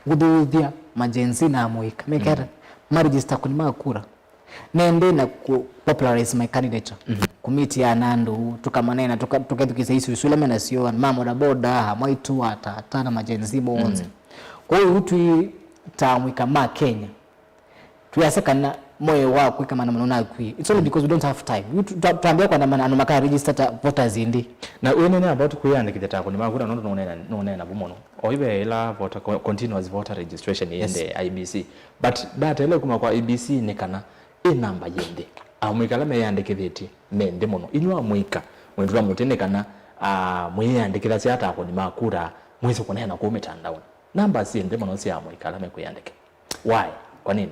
Ngũthuthia ma Gen Z na amũika. Mekera, mm, ma register kũni ma kura. Nende na ku popularize my candidature. Mhm. Kũmitiana andũ, tũkamanena, tũka-, tũkethukĩĩsya issues ila menasyo, andũ ma bodaboda, amwaitũ, atata na ma Gen Z monthe. Mhm. Kwoou twĩ ta amũika ma Kenya, twĩasya kana moyo wa kwĩka maandamano nakwie. It's only because we don't have time. We tu-, twa-, twambĩa kũandamana, andũ maka register ta voters ĩndĩ. Na wĩnene about kwĩyandĩkĩthya ta akũni ma kura, nũndũ nũneena, nũneena vu mũno. Oive ĩla voter co-, continuous voter registration, yes, ĩende I E B C. But data ĩla ĩkuma kwa I E B C nĩ kana ĩ namba yĩ nthĩ. Amũika ala meyĩandĩkĩthĩtye me nthĩ mũno. Inyw'ĩ amũika, mwĩtũla mũtĩ nĩ kana, ah, mwĩyĩandĩkĩthasya ata akũni ma kura, mwĩsĩ kũneena kũu mĩtandaonĩ. Namba syĩ nthĩ mũno sya amũika ala mekwĩyandĩkĩthya. Why? Kwa nini?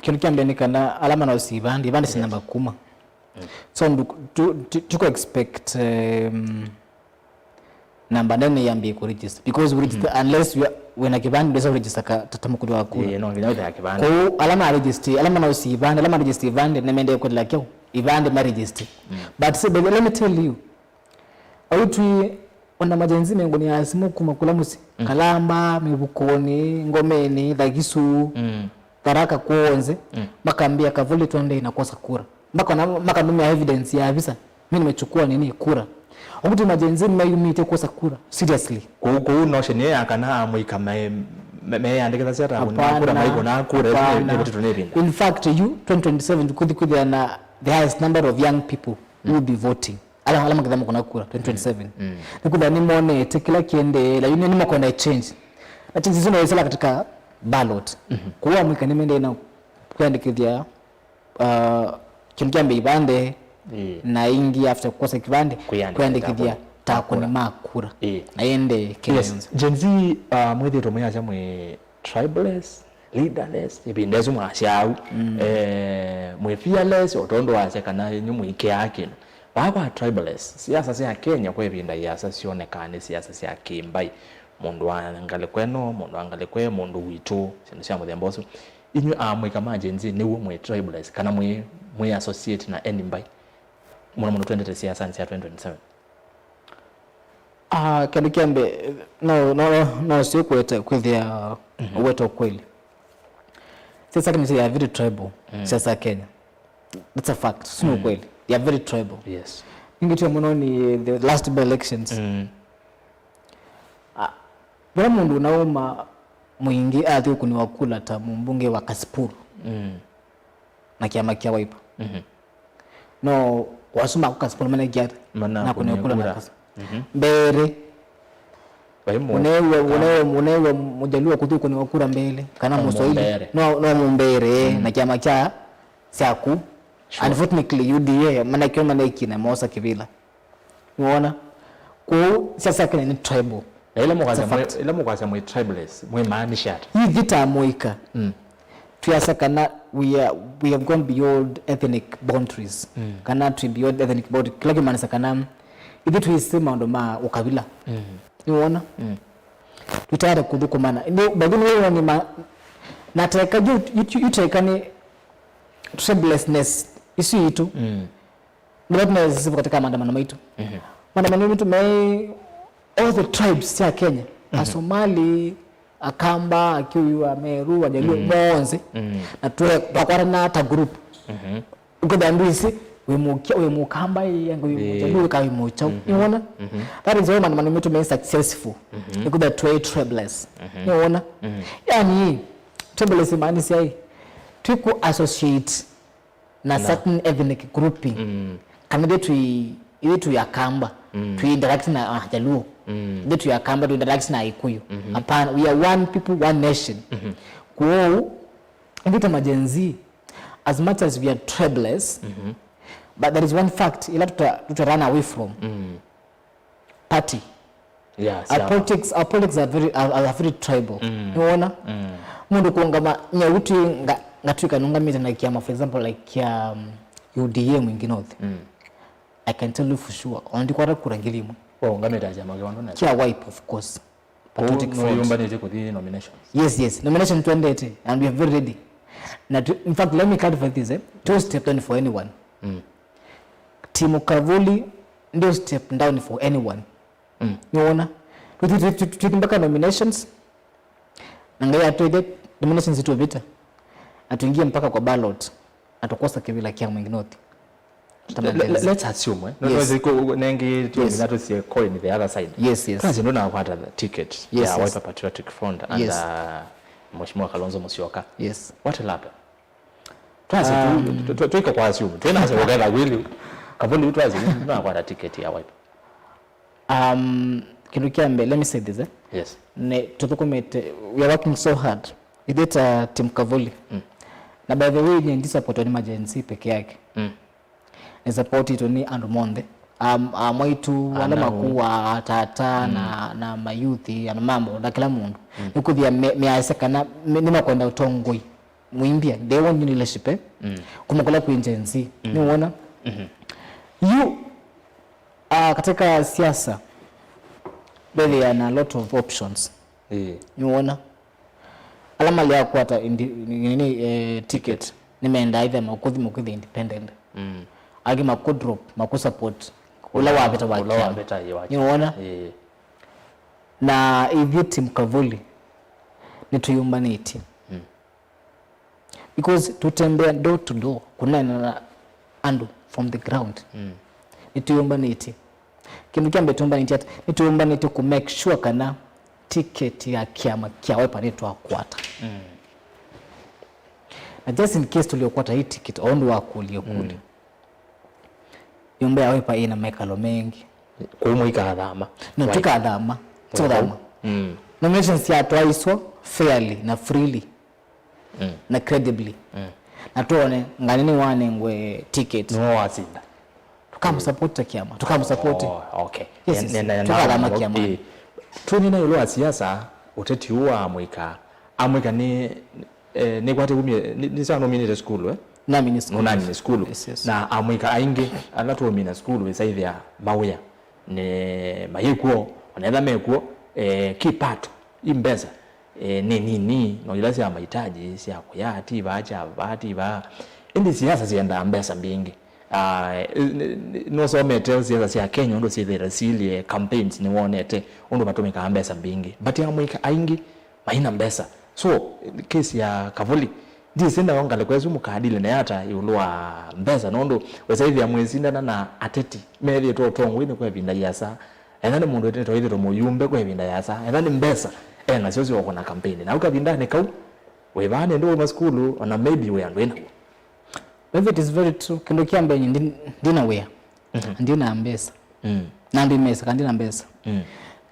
Kĩndũ kya mbee nĩ kana ala manaũsya ivandĩ, ivandĩ syĩ, yes, namba kuma. Mm. So ndu-, tu-, tu-, tuku expect, um, namba nene yambie ku register because we register, mm, unless we are, wĩna kĩvandĩ ndwesa register ka, ta, ta mũkũlyo wa kura. Yeah, no nginya wĩthĩa kĩvandĩ. Kwoou ala ma register, ala manaũsya ivandĩ, ala ma register ivandĩ nĩmendee kwĩtĩla kĩu, ivandĩ ma register. Mm. But see, baby, let me tell you, au twi ona ma Gen Z mengũnĩaa simũ kuma kũla mũsyĩ, mm, Kalamba, Mĩvukũnĩ, Ngomeni, Thagisu, mm, Tharaka, kwonthe, mm, makambĩa Kavuli twendei na kwosa kura. Mpaka na-, makanumia evidence ya visa. Mimi nimechukua nini? Kura. Okuti ma Gen Z nĩmayumĩte kwosa kura. Seriously. Kũu, kũu notion ĩyo ya kana amũika me-, me-, meyandĩkĩthasya ata akũni ma kura, hapana, maikũnaa kura, hapana, nĩ, nĩ ĩvĩtĩtwe nĩ ĩvinda. In fact, you, twenty twenty-seven, kũthi kwĩthĩa na the highest number of young people, mm, will be voting. Ala, ala maketha makũna kura twenty twenty-seven. Mm. Nĩkwĩthĩa nĩmonete kĩla kĩendeela, yu nĩ, nĩmakwenda change. Na change isu no isala katika ballot. Mhm. Kũu amũika nĩmendee na kwĩandĩkĩthya, uh, kĩndũ kya mbee ivandĩ, ĩĩ, na ĩngĩ after kũkosa kĩvandĩ, kwĩyandĩkĩthya, kwĩyandĩkĩthya ta akũni ma kura. Ĩĩ. Na yende Kenya, yes, yonthe. Gen Z, uh, mwĩthĩtwe mwĩasya mwĩ tribeless, leaderless, ĩvinda ĩsu mwasyaau, mm, eh, mwĩ fearless, o tondũ wasya kana inyu mũikĩaa kĩndũ. Vaa kwa tribeless, siasa sya Kenya kwa ĩvinda iasa syonekaa nĩ siasa sya kĩmbaĩ. Mũndũ wa ngalĩko ĩno, mũndũ wa ngalĩko ĩĩ, mũndũ witũ, syĩndũ sya mũthemba ũsu. Inyw'ĩ amũika ma Gen Z nĩw'o mwĩ tribeless, kana mwĩ, mwĩ associate na any mbaĩ? Mũno mũno twendete siasanĩ sya twenty twenty-seven. Ah, kĩndũ kya mbee, no, no, no, no sio kwete, kwĩthĩa ũweta ũkweli. Siasa Kenya they are very tribal. Siasa Kenya. That's a fact. Sio kweli. They are very tribal. Yes. Ningĩ tio mũno ni the last by elections. Ah, vula mũndũ unauma mwingĩ athi ũkũnĩwa kula ta mũmbunge wa Kasipul na kĩama kya Wiper. No wasuma ku Kasipul manengia na kũnĩwa kula na Kasipul. Mbere. Vai mũ- Unewa, unewa, unewa Mũjaluo kuthi kũnĩwa kura mbele kana Mũswahili. Mũmbere. No, no mũmbere na kĩama kya syaku. Unfortunately, U D A manakio manekina mosa kĩvila. Nĩwona? Kwoou siasa Kenya nĩ tribal. Na ĩla mũkwasya mwĩ, ĩla mũkwasya mwĩ tribalists, mwĩmaanisha ata? Ithyĩ ta amũika, twĩasa kana we are, we have gone beyond ethnic boundaries. Kana twĩ beyond ethnic boundaries. Kĩla kĩmaanisha kana ithyĩ twĩsĩ maũndũ ma ũkavila. Nĩwona? Twĩtaĩte kũthũkũmana. Nĩ, by the way, nĩ ma, na teka, yu, yu, yu, yu teka nĩ tribalness isu itũ. Nĩvo tunasisivu katika maandamano maitũ. Maandamano maitũ me all the tribes sya Kenya. Asomali, Akamba, Akikuyu, Ameru, Ajaluo, monthe. Na twe-, twakwatana ta group. Ũkethĩa andũ isi, wĩ Mũkya-, wĩ Mũkamba, ĩ, angĩ wĩ Mũjaluo, wĩka wĩ Mũkyaũ. Nĩwona? That is why maandamano maitũ me successful. Nĩkũthĩa twĩ tribalness. Nĩwona? Yani, tribalness imaanisha ĩ, twĩkũ associate na certain ethnic grouping. Kana ithyĩ twĩ, ithyĩ twĩ Akamba, twĩ interact na Ajaluo. Ithyĩ twĩ Akamba, twĩ interact na Akikuyu. Hapana, we are one people, one nation. Kwoou, ithyĩ ta ma Gen Z, as much as we are tribalists, but there is one fact ila tuta, tuta run away from. Party. Yeah, our politics, our politics are very, are, are very tribal. Nĩwona? Mũndũ kũngama nyau twĩ nga-, ngatwĩka nũngamĩte na kĩama, for example, like kĩa, um, U D A Mwingi North. I can tell you for sure, ona ndikwata kura ngili ĩmwe. Waũngamĩte kĩama kĩwano na kĩa Wiper, of course. Patriotic Front. Nũyũmbanĩtye kũthi nominations? Yes, yes. Nomination twendete, and we are very ready. Na tu, in fact, let me clarify this, eh? Two step down for anyone. Team Kavuli, ndio step down for anyone. Nĩwona? Tũthi, tũthi, tũthi, tũthi mpaka nominations. Na Ngai atwĩthe nominations itũvĩta. Na tũingie mpaka kwa ballot. Na tũkosa kĩvila kĩa Mwingi North. Le-, le-, let's assume, eh? No, no, nengi tũmina tũsie coin the other side. Yes, yes. Twasi ndo nakwata ticket ya Wiper Patriotic Front under Mheshimiwa Kalonzo Musyoka. Yes. What will happen? Twasi tu, tu, tu, tuika kwa assume. Twina ase uketha kweli. Kavuli twasi nakwata ticket ya Wiper. Um, kĩndũ kya mbee, let me say this, eh? Yes. Nĩ tũthũkũmĩte, we are working so hard. Ithyĩ ta Team Kavuli. Na by the way, nyie ndisupportwa nĩ ma Gen Z peke yake. Nĩ supportitwe nĩ andũ monthe. Am-, amwaitu, ala makũũ, atata, na, na mayuthi, andũ ma mũũnda, kĩla mũndũ. Nĩkũthĩa me-, measya kana me-, nĩmakwenda ũtongoi. Muimbia, they want new leadership, eh? Kuma kũla kwĩ Gen Z. Nĩwona? Yu, ah, katika siasa, there are a lot of options. Nĩwona? Ala malea kwata indi-, nini, eh, ticket, nĩmendaa ithe makuthi, makuthi independent. Angĩ maku drop, maku support. Ũla wavĩta wa kĩama. Nĩwona? Na ithyĩ Team Kavuli, nĩtũyũmbanĩtye. Because tũtembea door to door, kũneena na andũ from the ground. Nĩtũyũmbanĩtye. Kĩndũ kya mbee tũyũmbanĩtye ata? Nĩtũyũmbanĩtye kũ make sure kana ticket ya kĩama kya Wiper nĩtwakwata. Na just in case tũlĩkwata hii ticket, o ũndũ wakũlya kũlya. Nyũmba ya Wiper ĩna mekalo mengĩ. Kũu mũikathama. No, tũkathama. Tũkathama. Nominations syatwaiswa fairly na freely na credibly. Na tuone ngani nĩwanengwe ticket. Nĩwe wasinda. Tũkamũsupport ta kĩama. Tũkamũsupport. Oh, okay. Yes, yes. Tũkathama kĩama. Twĩnina ĩũlũ wa siasa, ũteti ũũ wa amũika. Amũika nĩ Eh, nĩkwate umie, nĩ, nĩ sawa nũminĩte sukulu, eh? Namini sukulu. Nũnamini sukulu. Yes, yes. Na amũika aingĩ ala tũũmina sukulu ĩsaĩthĩa mawĩa nĩ mayĩkw'o, onetha mekw'o, eh, kĩ part, i mbesa, eh, nĩ nini, no ila sya mahitaji sya kũya, ti vaa, kya vaa, ti vaa. Ĩndĩ siasa syendaa mbesa mbingĩ. Ah, n- n- nũsomete siasa sya Kenya ũndũ syĩthĩĩte siilye campaigns, nĩwonete ũndũ vatũmĩkaa mbesa mbingĩ. But amũika aingĩ maina mbesa. So, case ya Kavuli, ndisĩ nayo ngalĩko ĩsu mũkadile nayo ata ĩũlũ wa mbesa, nũndũ wĩsaĩthĩa mwĩsindana na ateti methĩĩtwe ũtongoinĩ kwa ĩvinda yĩasa. Etha nĩ mũndũ wĩtĩtwe mũyumbe kwa ĩvinda yĩasa, etha nĩ mbesa enasyo sya ũkũna kampeni. Na au kavindanĩ kau, wĩ vaa nĩndĩ wauma sukulu, ona maybe wĩ andũ ĩnaw'o. If it is very true, kĩndũ kya mbee nyie ndi- ndina wĩa. Mhm. Ndina mbesa. Mm. Na ndi mesa, kandi na mbesa. Mm.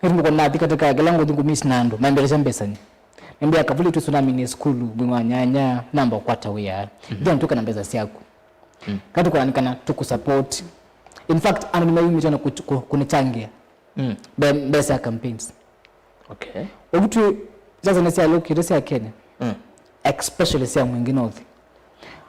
Ĩndĩ mũko nathi katika kĩla ngũthi ngũmisi na andũ, mambelesha mbesa ni. Nĩmbĩa Kavuli twĩsũ naminie sukulu, mwĩ wa nyanya, namba ũkwata wĩa. Mhm. Ndia ntuka na mbesa syaku. Mm. Katukwani kana tukusupport. In fact, andũ nĩmayumĩte na kũch- kũ- kũnichangia. Mm. Mbe- mbesa ya campaigns. Okay. Ũvutw'e siasa nĩ syalyũkĩte sya Kenya, mm, especially sya Mwingi North.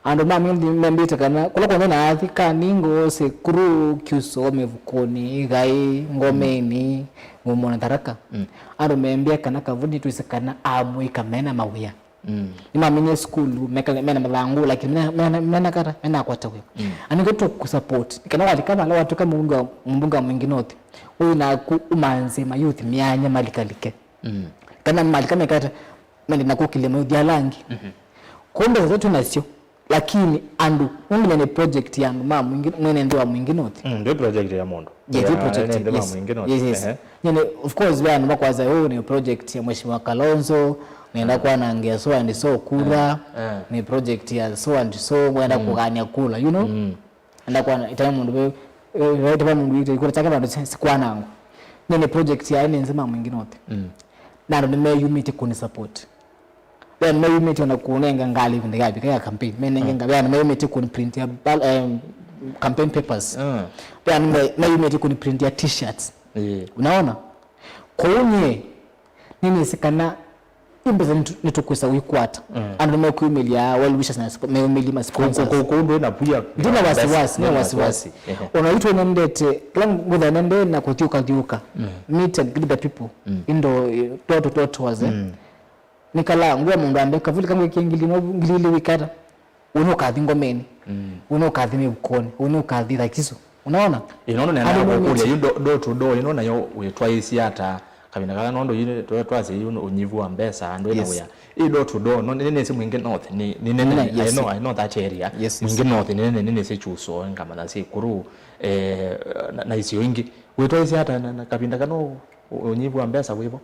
Andũ ma Mwingi membĩte kana kũla kw'onthe naathi, Kaningũ, Sekuru, Kyuso, Mĩvukũnĩ, Ĩgaĩ, Ngomeni, Ng'umũnĩ, Tharaka, mm, andũ membĩa kana Kavuli twĩsĩ kana amũika mena mawĩa. Mm. Nĩmaminie sukulu, meka- mena mathangũ, lakini mena- mena- mena kata, mena kwata wĩa. Mm. Na nĩkyo tũkũsupport. Kana walika vala watwĩka mũmbunge wa- mũmbunge wa Mwingi North, ũyũ naku ũmanze mayouth myanya malikalike. Mm. Kana malika mekata, mende na kũkĩlya mayouth ala angĩ. Mhm. Kũu mbesa sya twĩ nasyo, lakini andũ, ũngĩ nĩ project ya andũ ma Mwingi, mwene nthĩ wa Mwingi North. Mm, ndĩ project ya mũndũ. Yes, yeah, project, nĩ nthĩ ma yes. Mwingi North. Yes, yes. Ehe. Nyene, of course, ve andũ makwasa, "Oh, nĩ project ya Mheshimiwa Kalonzo, nenda kwanangia so and so kura, eh, eh, nĩ project ya so and so, mwenda kũgania kura," you know? Mm. Enda kwana, itae mũndũ ve, eh, itae mũndũ ite, kura chake vandũ si- sikwanangwa. Nyene project ya ene nzima Mwingi North. Mm. Na andũ nĩmeyumĩte kũni support. Ve andũ mayumĩte ona kũnenga ngalĩ ĩvinda yavika ya campaign. Menenge ngalĩ, ve andũ mayumĩte kũni print ya bal- em, campaign papers. Ah. Ve andũ may- mayumĩte kũni print ya t-shirts. Ĩĩ. Unaona? Kwoou nyie, nĩnĩsĩ kana imbesa nĩtũ- nĩtũkwĩsa ũikwata. Mm. Andũ nĩmekwĩmĩlya well wishes na sp- meyũmĩlya ma sponsors. Kũu ndwĩ na pia. Ndina wasiwasi, ndina wasiwasi. Ehe. Ona itũ nendete, kĩla ngũtha nende na kũthiũka thiũka. Mm. Meet and greet the people. Mm. Indo, eh, door to door tours, eh. Mm. Nĩkalaa ngwĩa mũndũ ambe, "Kavuli kangwĩkie ngili ĩmwe, ngili ilĩ wĩkata." Ũnĩ ũkathi Ngomeni. Mm. Ũnĩ ũkathi Mĩvukũnĩ. Ũnĩ ũkathi Thakiso. Unaona? Ĩno nenda kũkũlya yu do- door to door, ĩno nayo wĩtwaĩsye ata kavinda kala, nũndũ yu twa- twasya yu ũnyivu wa mbesa, andũ ĩna wĩa. Ĩ door to door, no, nĩ- nĩnĩsĩ Mwingi North, nĩ- nĩ nene, yes. I know, I know that area. Yes, yes. Mwingi North, nĩ nene, nĩnĩsĩ Kyuso, ngamanya Sekuru, eh, na- na isio ingĩ. Wĩtwaĩsye ata na- na kavinda kana ũ- ũnyivu wa mbesa wĩvo?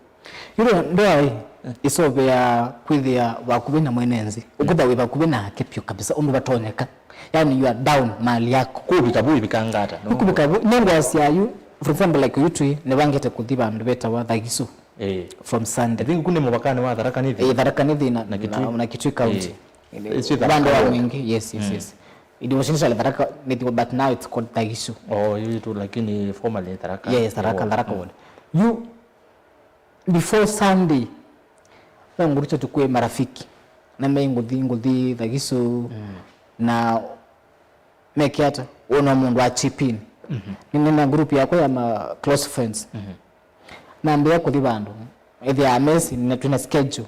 Yu ndoa ĩ, eh, ĩseũvĩaa kwĩthĩa vakuvĩ na mwene nthĩ. Ũkũtha wĩ vakuvĩ nake vyũ kabisa, ũndũ vatonyeka. Yani, you are down mahali yako. Kũvika vu ĩvikanga ata? No? Kũvika vu, nĩ ngwasya yu, for example, like, yu twĩ, nĩvangĩte kũthi vandũ vetawa Thagisu. Eh. From Sunday. I think kũ nĩ mũvakanĩ wa Tharaka Nithi. Eh, Tharaka Nithi na, na Kitui. Na, na Kitui County. Eh. Ĩsu Tharaka Ward. Mwingi, yes, yes, yes. It was initially Tharaka Nithi, but now it's called Thagisu. Oh, yu tu, lakini formerly Tharaka. Yes, Tharaka, Tharaka Ward. Yu before Sunday, no ngũrũkya tũkwĩ marafiki. Na me ngũthi, ngũthi Thagisu, na meke ata, wona mũndũ a chip in. Nĩ- nĩna group yakwa ya ma close friends. Nambĩa kũthi vandũ. Ethĩa mesi, na twĩna schedule.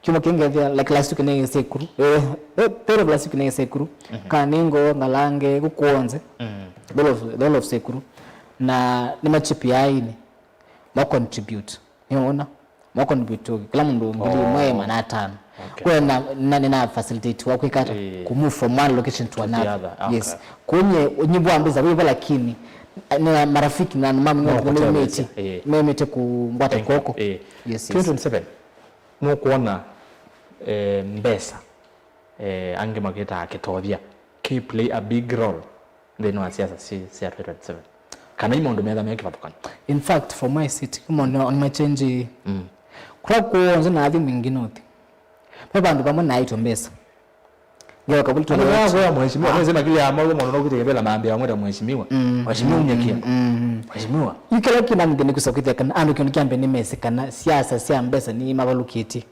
Kiumwa kĩngĩ ethĩa, like, last week nĩ Sekuru. Eh, eh, tail of last week nĩ Sekuru. Kaningũ, Ngalange, kũkũ onthe. The whole of, the whole of Sekuru. Na nĩ ma chip ya aini. Mo contribute. Nĩwona? Mo contribute to kĩla mũndũ ngili ĩmwe magana atano. Okay. Kwa na, na, nĩna facilitate wa kwĩka ata? Eh. Ku move from one location to another. Other. Yes. Okay. Kwenye unyivu wa mbesa wĩvo, lakini, eh, nĩ marafiki na mama nĩmemĩte, eh, memĩte kũngwata kwoko. Eh. Yes, yes. Twenty twenty-seven, nũkwona, eh, mbesa, eh, angĩ makĩtaa kĩtothya, kĩ play a big role nthĩnĩ wa siasa sya twenty twenty-seven? Kana i maũndũ metha me kĩvathũkany'o? In fact, for my city, maũndũ nĩmachenji. Mm. Kũla kw'onthe nathi Mwingi North, ve vandũ vamwe naĩtwe mbesa. Ngewa Kavuli. Andũ maya kwĩa mheshimiwa, ah, nĩsĩ makili ya maũndũ mũno nokĩte kĩvela mambĩa mwĩta mheshimiwa. Mm. Mheshimiwa, mm, unyekia. Mm, mm. Mheshimiwa. Yu kĩla kĩnamũthĩnĩkũsa kwĩthĩa kana andũ kĩndũ kya mbee nĩmesĩ kana siasa sya mbesa nĩmavalũkĩtye.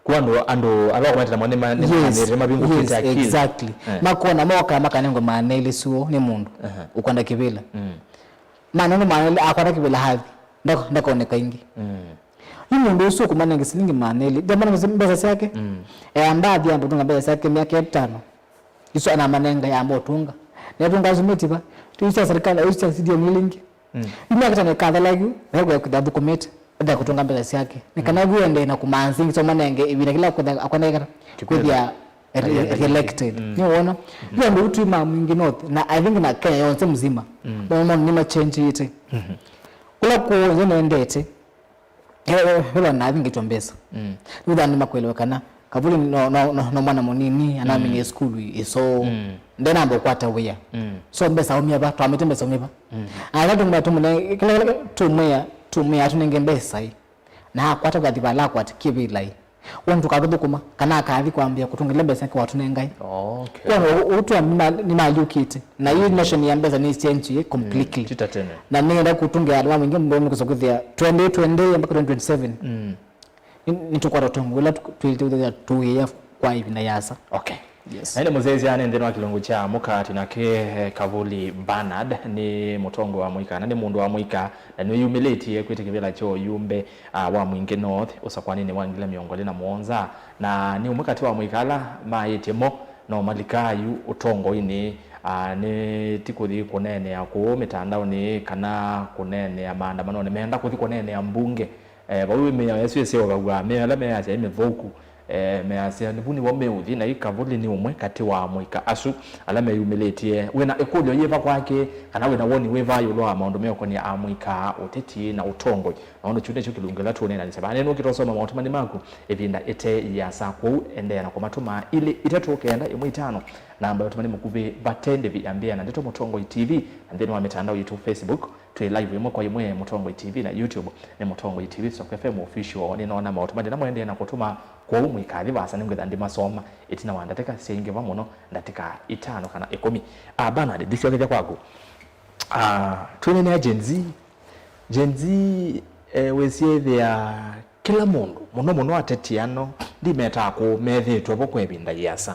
Kwa andũ, andũ ala ũkwatĩte namo nĩ ma- nĩ, yes, manĩte mavingũkĩte, yes, akili. Exactly. Eh. Makona moka makanengwa maana elĩ suo nĩ mũndũ, aha, ũkwenda kĩvĩla. Mm. Maana nĩ maana elĩ akwata kĩvĩla hathi, ndako- ndakoneka ingĩ. Mm. Yu mũndũ ũsu ũkũmanenge silingi maana elĩ, ndamanenge mbesa syake. Mm. Ea ndathi amba ũtũnga mbesa syake myaka ĩtano. Isu anamanenga yamba ũtũnga. Netũnga asu mĩtiba. Tũisya serikali, aisya C D M ilĩ ingĩ. Mm. Imwe akitane kathala yu, na kwĩtha thũkũmĩte. Atha kũtũnga mbesa syake. Nĩ kana yu endee na kũmanzi ngiso manenge ĩvinda kĩla kwĩtha akwanekana. Kwĩthĩa re-elected. Mm. Nĩ wona? Yu andũ ũtwi ma Mwingi North, na I think na Kenya yonse mzima. Mm. Nĩ machenjĩte. Mm-hmm. Kũla kũũ nĩendete. Ĩla nathi ngĩtwa mbesa. Mm. Nĩwĩthaa nĩmakwelewa kana Kavuli no, no, no, no mwana mũnini, anaminie sukulu ĩsoo. Mm. Ndenamba ũkwata wĩa. Mm. So mbesa aumia va, twamĩte mbesa aumia va. Mm. Ala tũmwĩa tũmũne, kĩla kĩla tũmwĩa, tũmwĩa atũnenge mbesa ĩ. Na akwata kathi vala akwata kĩvĩla ĩ. Wona tũkatũthũkũma, kana akathi kwambĩa kũtũngĩla mbesa ke watũnengae. Oh, okay. Kwa ũtwa nĩmalyũkĩte. Na hii notion ya mbesa nĩ change completely. Mm, ti ta tene. Na nĩenda kũtũngĩa andũ amwe ingĩ mũndũ nĩkũsa kwĩthĩa twenty twenty mpaka twenty twenty-seven. Mm. Nĩ, nĩtũkwata ũtongo ũla twĩlĩte kwĩthĩa tũwĩa kwa ĩvinda yasa. Okay. Yes. Na ĩndĩ mũsyaĩĩsya nĩ nthĩnĩ wa kĩlungu kya mũkati nake, eh, Kavuli Bernard nĩ mũtongoi wa mũika, na nĩ mũndũ wa mũika, na nĩyumĩlĩtie kwĩtĩkĩvĩla kyo yumbe ah, wa Mwingi North ũsakwanĩnĩ wa ngili mĩongo ĩlĩ na mũonza, na nĩ ũmwe katĩ wa mũika ala maĩtye mo no malika yu ũtongoinĩ, ah, nĩ ti kũthi kũneenea kũũ mĩtandaonĩ kana kũneenea maandamanonĩ, meenda kũthi kũneenea mbunge. Eh, vau mĩao ĩsu ĩseũvaw'a, mĩao ĩla measya ĩ mĩthũku. Eh, measya nĩvu nĩvo meũthi, na yu Kavuli nĩ ũmwe katĩ wa amũika asu ala meyumĩlĩtye. Wĩ na ĩkũlyo yĩva kwake, kana wĩ na woni wĩva ĩũlũ wa maũndũ meũkonĩa amũika, ũteti na ũtongoi? Na ũndũ kyu nĩkyo kĩlungu kĩla tũũneenanĩsya vaa. Nĩnũkĩte ũsoma maũtũ manĩ maku ĩvinda ĩte yĩasa, kwoou endeea na kũmatũma ilĩ, itatũ, kenda, ĩmwe, itano. Namba ya ũtũmani mũkuvĩ vate ndĩvi ya mbĩa na ndeto Mũtongoi T V, na nthĩnĩ wa mĩtandao yitũ, Facebook, twĩ live ĩmwe kwa ĩmwe Mũtongoi T V, na YouTube nĩ Mũtongoi T V, Soko F M Official. Nĩnoona maũtũmani na mwendeea na kũtũma, kwoou mũikathi vaasa, nĩngwĩtha ndĩmasoma ĩtina wa ndatĩka syaingĩva mũno, ndatĩka itano kana ĩkũmi. Ah, Bernard, ndisiokethya kwaku. Ah, twĩneenea Gen Z. Gen Z, eh, wĩsyĩthĩa kĩla mũndũ, mũno mũno ateti ano, ndimetaa kũũ, methĩĩtwe vo kwa ĩvinda yĩasa.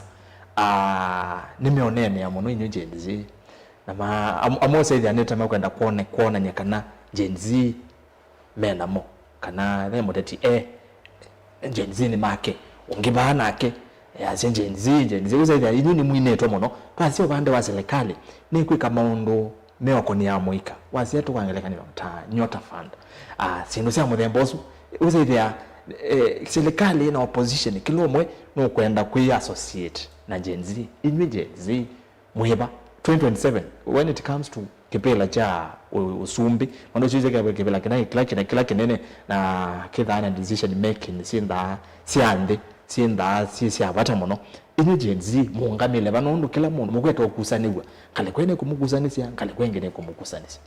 Ah, nĩmeũneenea mũno inyw'ĩ Gen Z. Na ma-, am-, amwe ũsethĩa nĩtame kwenda kwone-, kwonany'a kana Gen Z me namo, kana ve mũteti e Gen Z nĩ make, ũngĩ vaa nake, e, asya Gen Z, Gen Z, ũsethĩa inyw'ĩ nĩmwinĩtwe mũno. Twasya ũvande wa silikalĩ, nĩkwĩka maũndũ meũkonĩa amũika. Wasya tũkwa ngelekany'o ta Nyota Fund. Ah, syĩndũ sya mũthemba ũsu, ũsethĩa, eh, silikalĩ na opposition, kĩla ũmwe nũkwenda kwĩ associate na Gen Z. Inyw'ĩ Gen Z, mwĩva? Twenty twenty-seven, when it comes to kĩvĩla kya ũ-, ũsumbĩ, maũndũ asu kĩvĩla kĩna, kĩla kĩna, kĩla kĩnene, na kĩthaa na decision making syĩnthaa sya nthĩ, syĩnthaa syĩ sya vata mũno. Inyw'ĩ Gen Z, mũũngamĩle va? Nũndũ kĩla mũndũ mũkwenda ũkusanĩw'a, ngalĩko ĩno ĩkũmũkusanĩsya, ngalĩko ĩngĩ nĩkũmũkusanĩsya.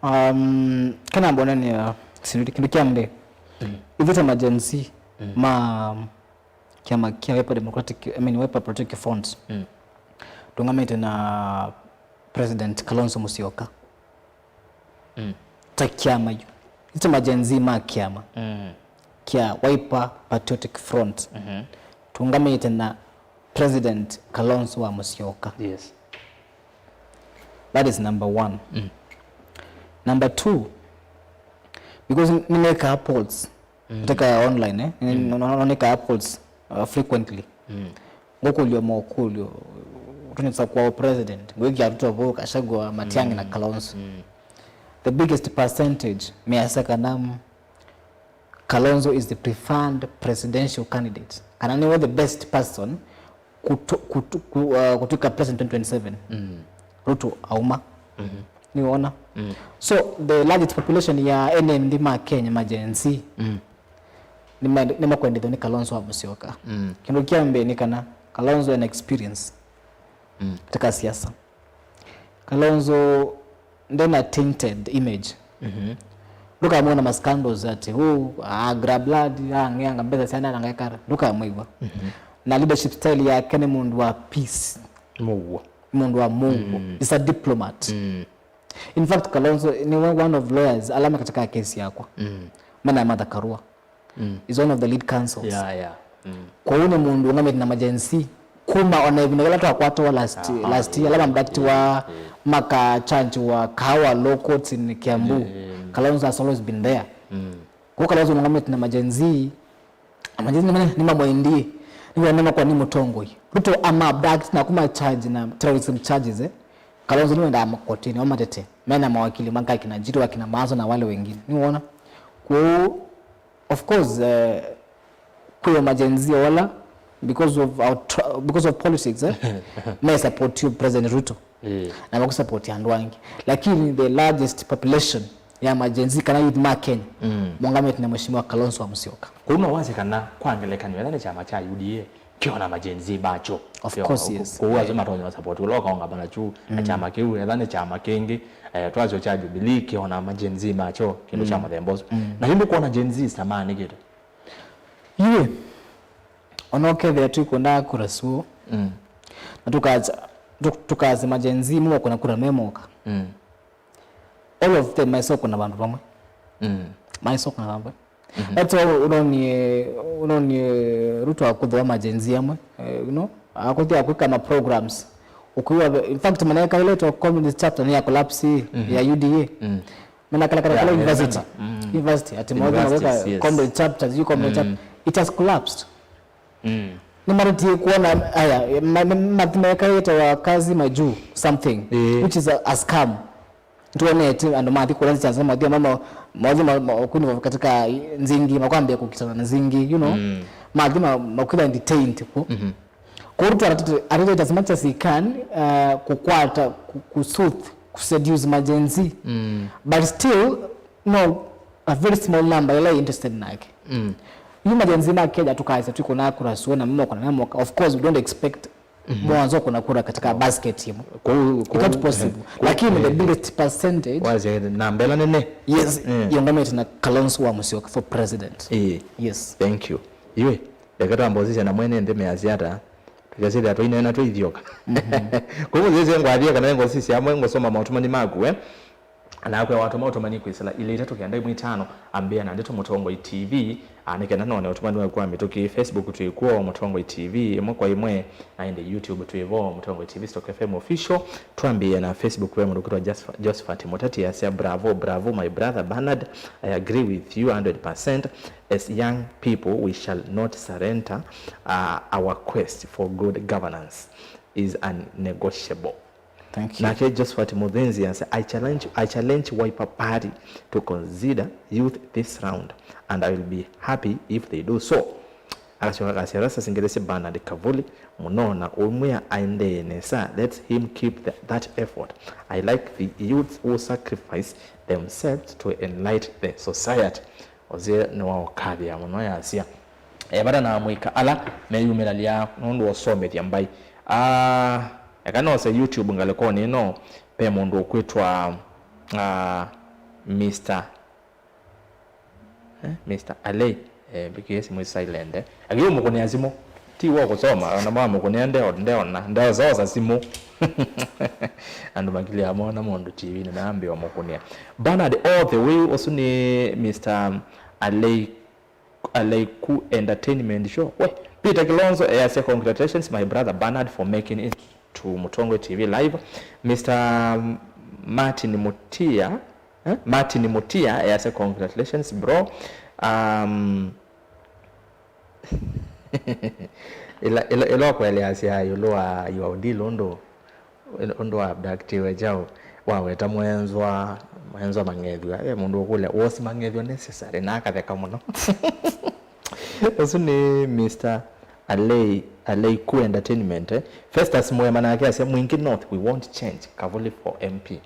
Um, kana mbona nĩ, uh, sindu kĩndũ kya mbee. Mm. Ithuĩ ta ma Gen Z, mm, ma kĩama kya Wiper Democratic, I mean, Wiper Patriotic Front, mm, tũngamĩte na President Kalonzo Musyoka. Mm. Ta kĩama yu. Itũ ma Gen Z ma kĩama, mm, kya Wiper Patriotic Front. Mm-hmm. Tũngamĩte na President Kalonzo wa Musyoka. Yes. That is number one. Mm. Number two, because nĩmekaa polls, mm, katika online, eh? Mm. Nĩ-, nĩ-, nĩ-, nĩmekaa polls, uh, frequently. Mm. Ngũkũlya mokũlyo, tũnĩsa kwa president, ngwĩkĩa Ruto vo, Gachagua, Matiang'i na, mm, Kalonzo. Mm. The biggest percentage measya kana, mm, Kalonzo is the preferred presidential candidate. Kana nĩwe the best person kutu-, kutu-, ku-, uh, kũtw'ĩka president twenty twenty-seven. Mm. Ruto auma. Mm-hmm. Nĩwona? Mm. So, the largest population ya ene nthĩ ma Kenya, ma Gen Z, mm, nĩma-, nĩmakwendethwa nĩ Kalonzo wa Musyoka. Mm. Kĩndũ kya mbee nĩ kana Kalonzo ena experience, mm, katika siasa. Kalonzo ndena tainted image. Mhm. Ndũkamwona ma scandals ati, "Oh, ah, grab blood, ah, ang'eanga mbesa syana na ngekara." Ndũkamwĩw'a. Mhm. Na leadership style yake nĩ mũndũ wa peace. Mũuo. Mũndũ wa mũuo. Mm. He's a diplomat. Mm. In fact, Kalonzo nĩwe one of lawyers ala me katika case yakwa. Mm. Mena Martha Karua. Mm. Is one of the lead counsels. Yeah, yeah. Mm. Kwoou nĩ mũndũ ũngamĩte na ma Gen Z kuma ona ĩvinda yĩla twakwatwa last, aha, last year, ala mabakti wa, yeah, maka charge wa Kahawa Law Courts in Kiambu. Mm. Kalonzo has always been there. Mm. Kwoou Kalonzo nũngamĩte na ma Gen Z, na ma Gen Z nĩma-, nĩmamwendie. Nĩwona makwa nĩ mũtongoi. Ruto ama abduct na kuma charge na terrorism charges, eh. Kalonzo nĩwendaa makotini, wamatete. Mena mawakili makaki na Njiru, akina Maso na wale wengine. Nĩwona? Kwoou, of course, eh, kwĩ ma Gen Z ola, because of our tra- because of politics, eh, me support you President Ruto. Eh. Na makusupport andũ angĩ. Lakini the largest population ya ma Gen Z kana youth ma Kenya, mm, mongamĩte na Mheshimiwa Kalonzo wa Musyoka. Kũu no wasye kana kwa ngelekany'o, ethĩwa nĩ kyama kya U D A, kĩona ma Gen Z makyo. Of course, yes. Kũu asu matonya support, ũla ũkaũngama nakyu na, mm, kyama kĩu, ethĩwa nĩ kyama kĩngĩ, eh, twasyo kya Jubilee, kĩona ma Gen Z makyo, kĩndũ kya, mm, mũthemba ũsu. Mm. Na yu nĩkwona Gen Z ta maanĩkĩte. Yu, ona ũkethĩa twĩkũndaa kura sio, mm, na tũkasya, tũ- tũkasya ma Gen Z mokũna kura memoka. Mm. All of them maisokũna vandũ vamwe. Mm. Maisokũna vamwe. Mhm. That's why ũnonie, ũnonie Ruto akũthũa ma Gen Z amwe, eh, you know, akũthĩa kwĩka ma programs. Ũkwĩwa, in fact, maneka ile to communist chapter nĩ ya collapse, mhm, ya U D A. Mm. Mena kala kala, yeah, kala I university. Remember. Mm. University, ati mwathi maweka, universities, yes, communist chapter, you communist, mm, chapter. It has collapsed. Mm. Nĩmaretie kuona aya, ma- ma- mathi mekaĩte wa kazi majuu something, eh, which is a, a scam. Tuonete andũ mathi kũla nzĩ sya nza, mathi ma- ma- mathi ma- ma- kwini katika nzingi, makwambia kukitana na nzingi, you know. Mm. Mathi ma- makwitha detained ku. Mhm. Kũu tu atatete, atatete as much as he can, uh, kukwata, ku- kusoothe, kuseduce ma Gen Z. Mm. But still, no, a very small number ila interested nake. Mm. Yu ma Gen Z ma Kenya tukaisa twikũnaa kura sio na mmoka na mmoka. Of course, we don't expect, mhm, mwanzo kuna kura katika basket ĩmwe. Kũu- It's not kũu- possible. Kũu- Lakini the, eh, biggest percentage, wasya namba ĩla nene. Yes, mm, yongamĩte na Kalonzo wa Musyoka for president. Eh. Yes. Thank you. Iwe, eka twambosisya na mwene nthĩ measya ata, tũkasĩthĩa twainena twaithyoka. Mhm. Kũu mũsisye ngwathie kana ngosisya amwe ngosoma maũtũmani maku, eh? Nakwe watũma ũtũmani kwĩsĩla ilĩ itatũ kenda ĩmwe itano, ambĩa na ndeto Mũtongoi T V, ah, nĩ kenda none ũtũmani waku wa mĩtũkĩ. Facebook twĩ kw'o, Mũtongoi T V, ĩmwe kwa ĩmwe, na ĩndĩ YouTube twĩ vo, Mũtongoi T V Stock F M Official. Twambĩĩe na Facebook, ve mũndũ kwĩtwa Joseph- Josephat Mũtati asya, "Bravo, bravo, my brother Bernard, I agree with you hundred percent. As young people, we shall not surrender, uh, our quest for good governance is unnegotiable." Thank you. Nake Josephat Muthinzi asya, "I challenge, I challenge Wiper Party to consider youth this round, and I will be happy if they do so." Akasyoka akasya, "Rasta singĩthĩsye Bernard Kavuli mũno na ũmwĩa aendee nesa. Let him keep the, that effort. I like the youths who sacrifice themselves to enlighten the society." Osie nĩwaũkathĩa mũno yasya, e vata na amũika ala meyumĩlalya nũndũ wa ũsomethya mbaĩ. Ah, eka nose YouTube ngalĩkonĩ ĩno, ve mũndũ ũkwĩtwa, ah, Mister, eh, Mister Alei, eh, mbĩkĩe simũ ĩ silent, eh. Akĩũmũkũnĩa simũ, ti wa kũsoma, ona mamũkũnĩa ndeo-, ndeona, ndeosaosa simũ. Andũ makilĩaa mona mũndũ T V-nĩ, maambĩĩa ũmũkũnĩa. Bernard all the way, ũsu nĩ Mister Alei, Aleiku Entertainment Show. We, Peter Kilonzo easya, "Congratulations, my brother Bernard, for making it to Mũtongoi T V Live." Mister Martin Mutia, eh? Martin Mutia easya, "Congratulations, bro." Um, ĩla, ĩla, ĩla ũkũeleasya ĩũlũ wa Your Odile ũndũ, ũndũ wa abductiwe kyaũ, waweta Mwenzwa, Mwenzwa Mang'ethwa. Ve mũndũ ũkũlya, "Was Mang'ethwa necessary?" Na akatheka mũno. Ũsu nĩ Mister Alei, Aleiku Entertainment, eh? Festus Mwema nake asya, "Mwingi North, we want change. Kavuli for M P."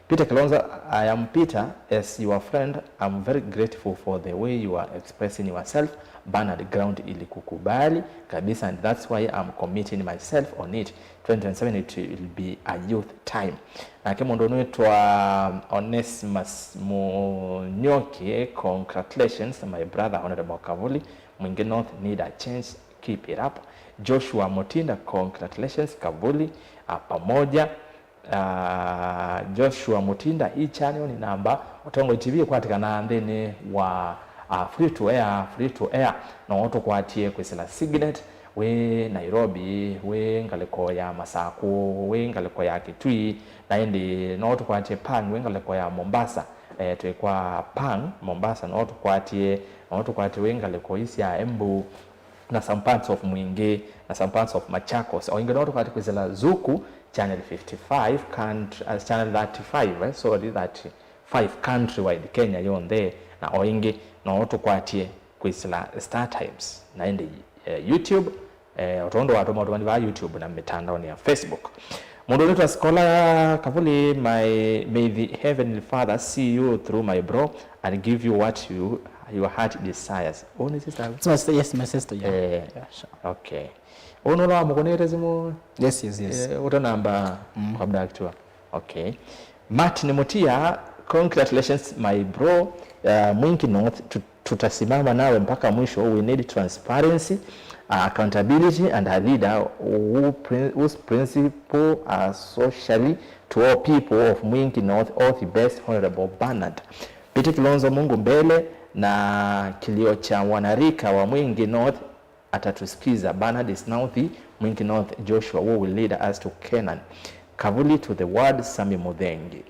Peter Kilonzo, "I am Peter, as your friend, I'm very grateful for the way you are expressing yourself. Bernard, ground ilikukubali kabisa, and that's why I'm committing myself on it. Twenty twenty-seven, it will be a youth time." Nake mũndũ ũnwĩtwa Onesimus Munyoki, "Congratulations, my brother, Honorable Kavuli. Mwingi North need a change. Keep it up." Joshua Mutinda, "Congratulations, Kavuli, ah, pamoja." Ah, Joshua Mutinda, "Hii channel ni namba." Mũtongoi T V ĩkwatĩkanaa nthĩnĩ wa, ah, free to air, free to air. No tũkwatie kwĩsĩla Signet, wĩ Nairobi, wĩ ngalĩko ya Masakũ, wĩ ngalĩko ya Kitui, na ĩndĩ no tũkwatie Pang, wĩ ngalĩko ya Mombasa. Eh, twĩ kwa Pang, Mombasa, no tũkwatie, no tũkwatie wĩ ngalĩko ii sya Embu. na some parts of Mwingi, na some parts of Machakos. O ĩngĩ no tũkwate kwĩsĩla Zuku, channel fifty-five, country, uh, channel thirty-five, eh, sorry, thirty-five, countrywide Kenya yonthe, na o ĩngĩ no tũkwatye kwĩsĩla Star Times, na ĩndĩ, eh, YouTube, eh, o tondũ watũma ũtũmani vaa YouTube na mĩtandaonĩ ya Facebook. Mũndũ ũnĩtwa Scholar Kavuli, my, may the Heavenly Father see you through, my bro, and give you what you, your heart desires. Ũũ nĩ sister? It's my sister, yes, my sister, yeah. Eh, yeah, sure. Okay. Ũũ nũla wamũkũnĩte simũ? Yes, yes, yes. Eh, ũtanamba mm, abductiwa. Okay. Martin Mutia, congratulations, my bro. Uh, Mwingi North, tu- tutasimama nawe mpaka mwisho. We need transparency, uh, accountability, and a leader who prin- whose principles are socially to all people of Mwingi North. All the best, Honorable Bernard. Peter Kilonzo, Mungu mbele, na kilio cha wanarika wa Mwingi North atatusikiza. Bernard is now the Mwingi North Joshua who will lead us to Canaan. Kavuli to the word, Sami Muthengi.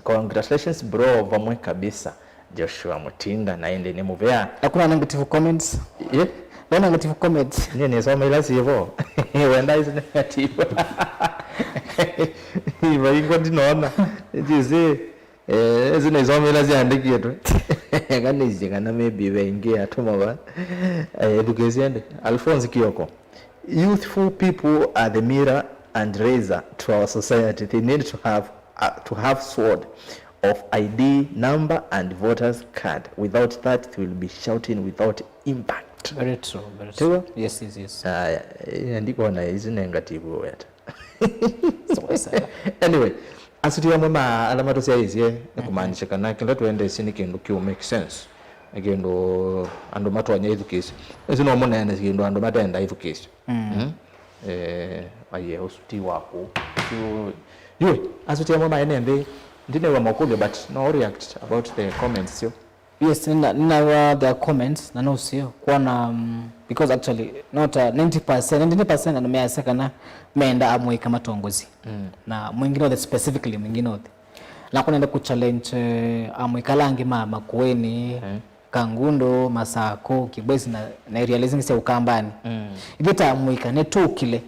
Congratulations bro, vamwe kabisa. Joshua Mutinda, na ĩndĩ nĩ mũvea. Hakuna negative comments. Eh? No negative comments. Niĩ nĩsoma ila sivo. Wenda isu negative. Ivaingwa ndinona. Jisi. Eh, isu nĩsoma ila siandĩkĩtwe. Eka nĩsĩ kana maybe ve ĩngĩ atũma va. Eh, ĩthukĩĩsye ndĩ. Alphonse Kioko. Youthful people are the mirror and razor to our society. They need to have, uh, to have sword of I D, number and voters card. Without that, they will be shouting without impact. Very true, very true. Yes, yes, yes. Aya, eh, ndikona isu negative weta. Sawa, sawa. Anyway, asuti amwe ma ala matũsyaĩĩsye nĩ kũmaanisya kana kĩla tũendeesye nĩ kĩndũ kĩũ make sense, nĩ kĩndũ andũ matonya ĩthukĩĩsya. Ĩsu no mũneene kĩndũ andũ matenda ĩthukĩĩsya. Mm. Eh, aye, ũsu ti waku. Yu, yu, asuti amwe ma ene nthĩ, ndinew'a makũlyo, but no react about the comments syo. Yes, nina, nina their comments na no sio kuona, um, because actually not, uh, ninety percent, ninety percent andũ measya kana menda amũika matongozi. Mm. Na Mwingi North specifically, Mwingi North. Na kũnenda ku challenge, eh, amũika ala angĩ ma Makueni, mm, Kangundo, Masako, Kibwezi na, na area zingĩ sya Ukambani. Mm. Ithyĩ ta amũika nĩtũkile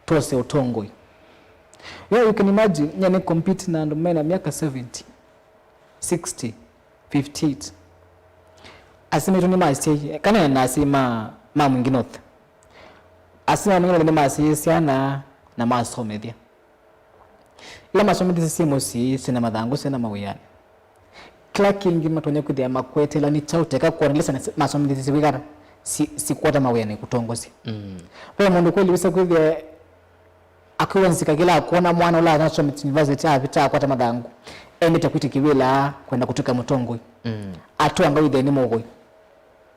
twose ũtongoi. Yeah, you can imagine, nyie nĩ compete na andũ mena myaka seventy, sixty, fifty-eight. Asyai maitũ nĩmasyaie, kana na asyai ma, ma Mwingi North. Asyai ma Mwingi North nĩmasyaie syana na masomethya. Ila masomethisye syĩ mũsyĩ, syĩna mathangũ, syĩna mawĩanĩ. Kĩla kĩngĩ matonya kwĩthĩa makwetela nĩ kyaũ teka kuona ila syana masomethĩsye kwĩka ata, si-, sikwata mawĩa na ikũtongosya. Mm. Ve mũndũ kweli wĩsa kwĩthĩa akwĩwa nzika kĩla akwona mwana ũla anasomete university avĩta akwata mathangũ, endete kwĩtĩkĩ wĩla kwenda kũtw'ĩka mũtongoi. Mm. Atwanga wĩthĩa nĩ mũgoi.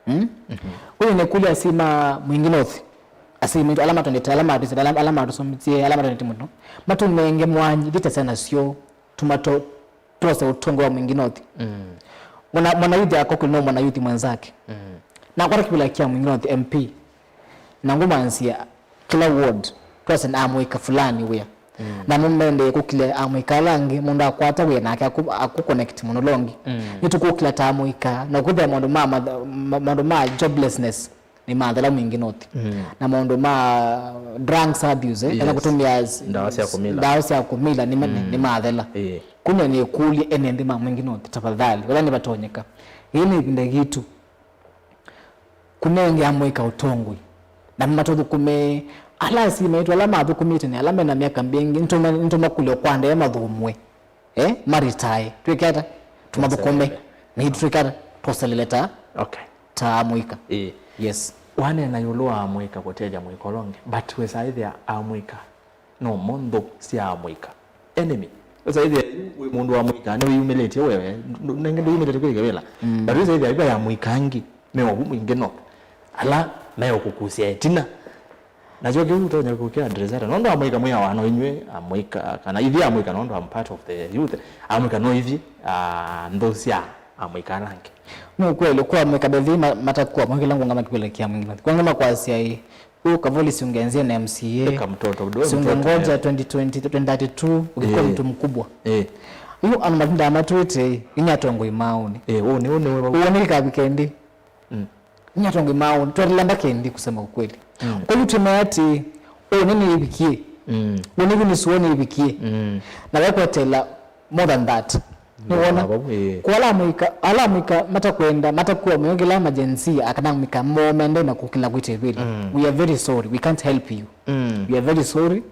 Mm? Mhm. Ũyũ nĩ kũlya asyai ma Mwingi North. Asyai maitũ ala matwendete, ala matwĩsĩte, ala, ala matũsometye, ala matwendete mũno. Matũnenge mwanya, ithyĩ ta syana syoo, tũmato-, twose ũtongoi wa Mwingi North. Mm. Mwana, mwana youth akokũlĩ no mwana youth mwenzake. Mm. Nakwata kĩvĩla kya Mwingi North M P. Na ngũmanyĩsya kĩla ward, twose na amũika fulani wĩa. Mm. Na mũndũ nendee kũkilya amũika ala angĩ, mũndũ akwata wĩa nake akũ-, akũconnect mũno longi. Mm. Nĩtũkũkila ta amũika, na kũthĩa maũndũ ma, ma, ma, maũndũ ma joblessness nĩmathela Mwingi North. Mm. Na maũndũ ma drugs abuse, eh, kana, yes, kũtũmĩa s-, ndawa sya kũmila, ndawa sya kũmila nĩma-, mm, nĩmathela. Ĩĩ. Kumya nĩkũlye ene nthĩ ma Mwingi North, tafadhali, vala nĩvatonyeka. Ĩĩ nĩ ĩvinda yitũ. Kũnenge amũika ũtongoi. Na matũthũkũme, ala asyai maitũ, ala mathũkũmĩte nĩ ala mena myaka mbingĩ, nĩtũma-, nĩtũmakũlya kwa ndee mathũmũe. Eh, maritae. Twĩke ata? Tũmathũkũme. Twoselele. Na itũ twĩke ata? Twoselele ta, okay, ta amũika. Ĩĩ. Yes. Waneena ĩũlũ wa amũika kũtethya mũika ũla ũngĩ, but wĩsaa ĩthĩa amũika no mo nthũ sya amũika. Enemy. Wĩsaa ĩthĩa wĩ mũndũ wa mũika, nĩwĩyumĩlĩtye wewe, nenge ndũyumĩlĩte kwĩka wĩla. Mm. But wĩsaa ĩthĩa ĩva ya mũika angĩ, me ovu Mwingi North. Ala meũkũkusya ĩtina. Nakyo kĩu ũtonya kũkĩ address ata? Nũndũ amũika mwĩawa no inyw'ĩ amũika, kana ithyĩ amũika, nũndũ I'm part of the youth. Amũika no ithyĩ, ah, nthũ sya amũika ala angĩ. Nĩ ũkweli, kwa amũika mbethĩ ma-, matakuwa mwe kĩla ngũngama kĩvĩla kĩa Mwingi North. Kwa ngũma kwasya ĩ, ũyũ Kavuli siungenzie na M C A. Eka mtoto, mdogo, siungengoja twenty twenty, twenty thirty-two, ukikuwa, eh, mtu mkubwa. Eh. Yu andũ mavinda matwĩte, inya atongoi maũnĩ. Eh, ũũ nĩ, ũũ nĩ, ũũ nĩ kĩkavika ĩndĩ. Mm. Nĩ atongoi ma ũnĩ, tweteela mbaka ĩndĩ, kusema ukweli. Mm. Kwa hiyo twĩmea atĩ, ũnĩ nĩĩvikie. Mm. Ũnĩ yu nĩsuo nĩĩvikie. Mm. Na wekwetela more than that. Nĩwona? Vau, ĩĩ. Kwa ala amũika, ala amũika matakwenda, matakuwa mũyo kĩla emergency, akana amũika momende na kũkĩla kwĩtĩvĩli. Mm. We are very sorry. We can't help you. Mm. We are very sorry.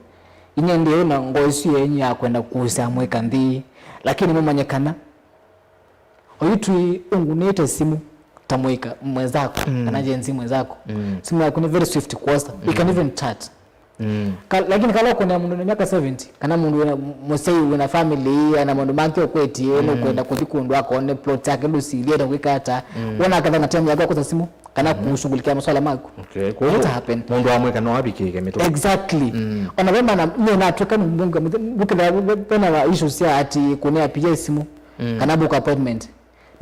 Inyie ndĩ na ngoo ĩsu yenyu ya kwenda kũsya amũika nthĩ. Lakini mũmanye kana oyu twi ũngunĩte simu ta mũika mwenzako, mm, kana Gen Z mwenzako. Mm. Simu yaku nĩ very swift kwosa. You can, mm, even chat. Mm. Ka, lakini kala ũkũnĩa mũndũ wĩna myaka seventy, kana mũndũ wĩna mũsyai wĩna family, ana maũndũ make ũkwĩtie, mm, nũkwenda kũthi kũndũ akone plot yake ndũsilie na kwĩka ata, mm, wona aketha na time yake kũsa simu, kana, mm, kũshughulikia maswala maku. Okay, kwa hivyo, it happen. Mũndũ wa mũika no avikĩke mĩtwe. Exactly. Mm. Ona ve mana, nĩ natwĩka nũmbunga, vena issues ya ati kũnĩa P A simu, mm, kana book appointment.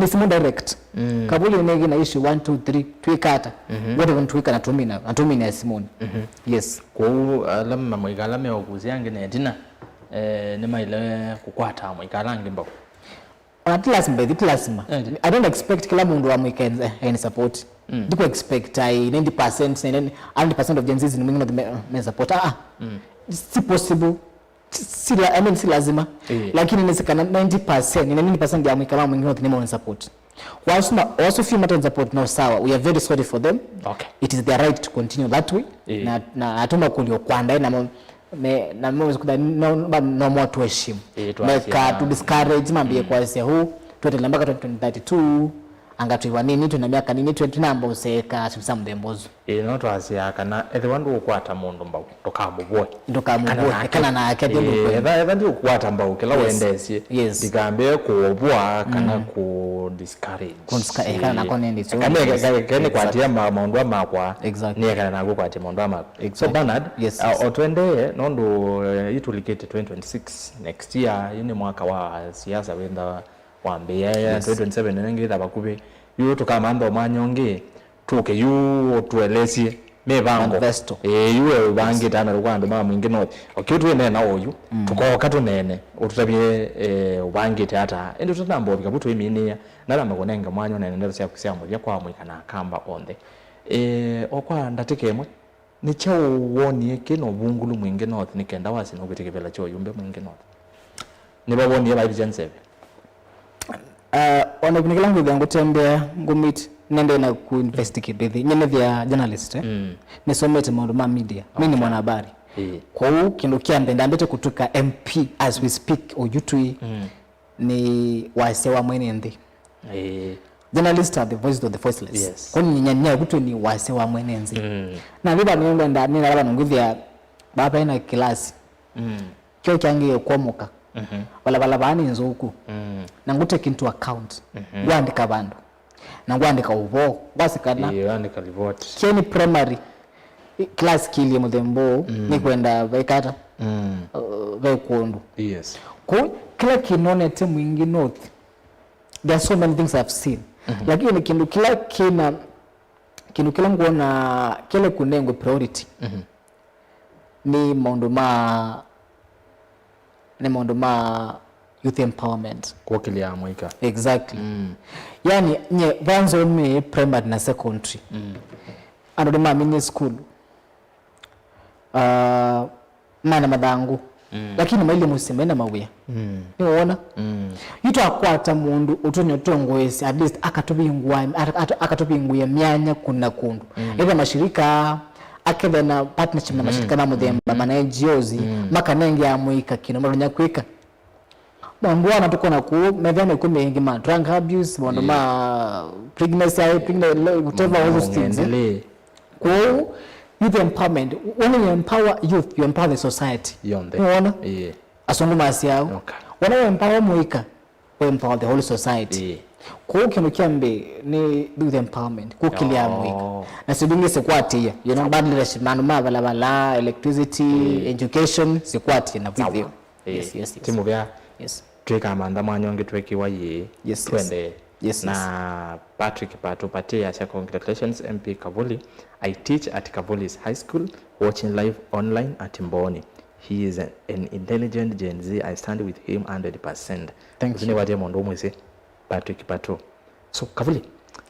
Nĩ simu direct. Mm. Kavuli nĩngĩ na issue one, two, three, twĩka ata? Mhm. What even twĩka na tũmina, na tũmina simuni. Mhm. Yes. Kwoou ala mamũika ala meũkusya angĩ na ĩtina, eh, nĩmaile kũkwata amũika ala angĩ mbau. Ona ti lazima, baby, ti lazima. Eh. I don't expect kila mũndũ wa mũika en, en support. Mm. Ndiko expect ai ninety percent, ninety percent of Gen Zs ni mwingine me, me support. Ah, ah. Mm. Si possible. Si la, I mean, si lazima. Eh. Lakini nĩsĩ kana ninety percent, ninety percent ya mũika ma mwingine nĩ mwa support. Wasuma, wasu few mata support no sawa. We are very sorry for them. Okay. It is their right to continue that way. Eh. Na, na atuma kulio kwanda na mo, me, na mo kuda no, no, no more to eshim. Eh, meka to discourage mambi, mm, kwa sia huu. Twetele mpaka twenty thirty-two. Anga twĩ vanini, twĩ na myaka nini, twĩ, twĩnamba ũseeka syĩndũ sya mũthemba ũsu. Ĩĩ, no twasyaa kana ethĩwa ndũũkwata mũndũ mbau, ndũkamũvoe. Ndũkamũvoe, ekana nake. Ekana nake, ĩĩ, ndũkwenda. Etha, etha ndiũkwata mbau kĩla, yes, wendeesye, yes, ndikambĩe kũũvoa kana, mm, kũ discourage. Kũ discourage, ekana nako nĩ ndĩsũ. Kana, yes, kana, kana nĩkwatia, exactly, ma, maũndũ amakwa, exactly, nĩekana naku kwatia maũndũ amakwa. So, exactly, Bernard, yes, uh, yes, o twendee, nũndũ, eh, yu tũlikĩte twenty twenty-six, next year, yu nĩ mwaka wa siasa wĩntha wambĩĩa, yes, twenty twenty-seven ĩno ĩngĩ yĩtha vakuvĩ. Yu tũkamantha o mwanya ũngĩ, tũke yu ũtũelesye mĩvango. Manifesto. Ĩĩ, yu we ũvangĩte, yes, ana kwa andũ ma Mwingĩ North. O kĩu twĩneena oyu, mm, tũkooka tũneene, ũtũtavye, eh, ũvangĩte ata. Ĩndĩ tũtanamba ũvika vu twĩminĩĩa, nalamba kũnenga mwanya ũneene ndeto syaku sya mũthya kwa amũika na akamba onthe. Eh, o kwa ndatĩka ĩmwe, nĩ kyaũ wonie kĩ na ũvungũlu Mwingĩ North nĩ kenda wasye nũkwĩtya kĩvĩla kya ũyumbe Mwingĩ North? Nĩva wonie vaĩvĩsya nzeve? Uh, ona kĩndũ kĩla ngwĩthĩa ngũtembea, ngũmeet, nendee na kũinvestigate ĩthi. Nyie nĩthĩa journalist, eh? Mm. Nĩsomete maũndũ ma media. Mi nĩ, okay, mwanahabari. Ĩĩ. Kwoou kĩndũ kya mbee ndambĩte kũtw'ĩka M P as we speak, oyu twĩ. Mm. Nĩ wasya wa mwene nthĩ. Ĩĩ. Journalists are the voices of the voiceless. Yes. Kwa nĩ nyanya kutwe nĩ wasya wa mwene nthĩ. Mm. Na viva nĩ ngwenda nĩ na lava ngwĩthĩa baba ena class. Mm. Kyo kyangi kwomoka. Mhm. Wala wala vaa nĩ nzũku. Mm. Na ngu take into account. Mhm. Ngwandĩka vandũ. Na ngwandĩka ũvoo. Ngwasikana. Ĩĩ, andĩka report. Kyeni primary. I-, class kilie mũthemba ũũ, mm, nĩ kwenda vaikata, mm, uh, ve kũndũ. Yes. Kũu, kĩla kĩnonete Mwingĩ North, there are so many things I've seen. Mhm. Lakini kĩndũ kĩla kĩna, kĩndũ kĩla ngwona kĩla kũnengwe priority, mhm, nĩ maũndũ ma nĩ maũndũ ma youth empowerment. Kũkĩlya amũika. Exactly. Mm. Yani, nye, vaa nzomie primary na secondary. Mm. Andũ nĩmaminie school. Uh, mena mathangũ. Mm. Lakini mailye mũsyĩ mena mawĩa. Mm. Nĩwona? Mm. Yu twakwata mũndũ ũtonya ũtongoesya, at least akatũvingũa, at-, at-, akatũvingũĩa myanya kuna kũndũ. Mm. Either mashirika, akethe na partnership na, mm, mashirika ma mũthemba, mm, mana N G Os, mm, makanengea mũika kĩndũ matonya kwĩka. Maũndũ ana tũkona kũu, methĩa mekuo mĩingĩ ma drug abuse, maũndũ, yeah, ma pregnancy, pregnancy, whatever, all those things, eh? Kũu, youth empowerment, when you empower youth, you empower the society. Yonthe. Nĩwona? Yeah. Asũngũ masyaũ. Okay. Wona we empower mũika, we empower the whole society. Ĩĩ. Kũu kĩndũ kya mbee nĩ youth empowerment, kũkĩlya, oh, mũika. Na syĩndũ ingĩ sikwatĩĩa, you know, bad leadership, maũndũ ma valala, electricity, ĩĩ, education, sikwatĩĩa na, sawa, video. Ĩĩ. Yes, yes, yes. Ti mũvea. Yes. Twĩkamantha mwanya ũngĩ twĩkĩwa yĩĩ. Yes, yes. Twende. Yes, yes. Na Patrick Patu Patia asya, "Congratulations M P Kavuli. I teach at Kavuli's High School, watching live online at Mbooni. He is an intelligent Gen Z. I stand with him hundred percent." Thank you. Ũsu nĩ watie mũndũ ũmwĩsĩ Patrick Patu. So, Kavuli,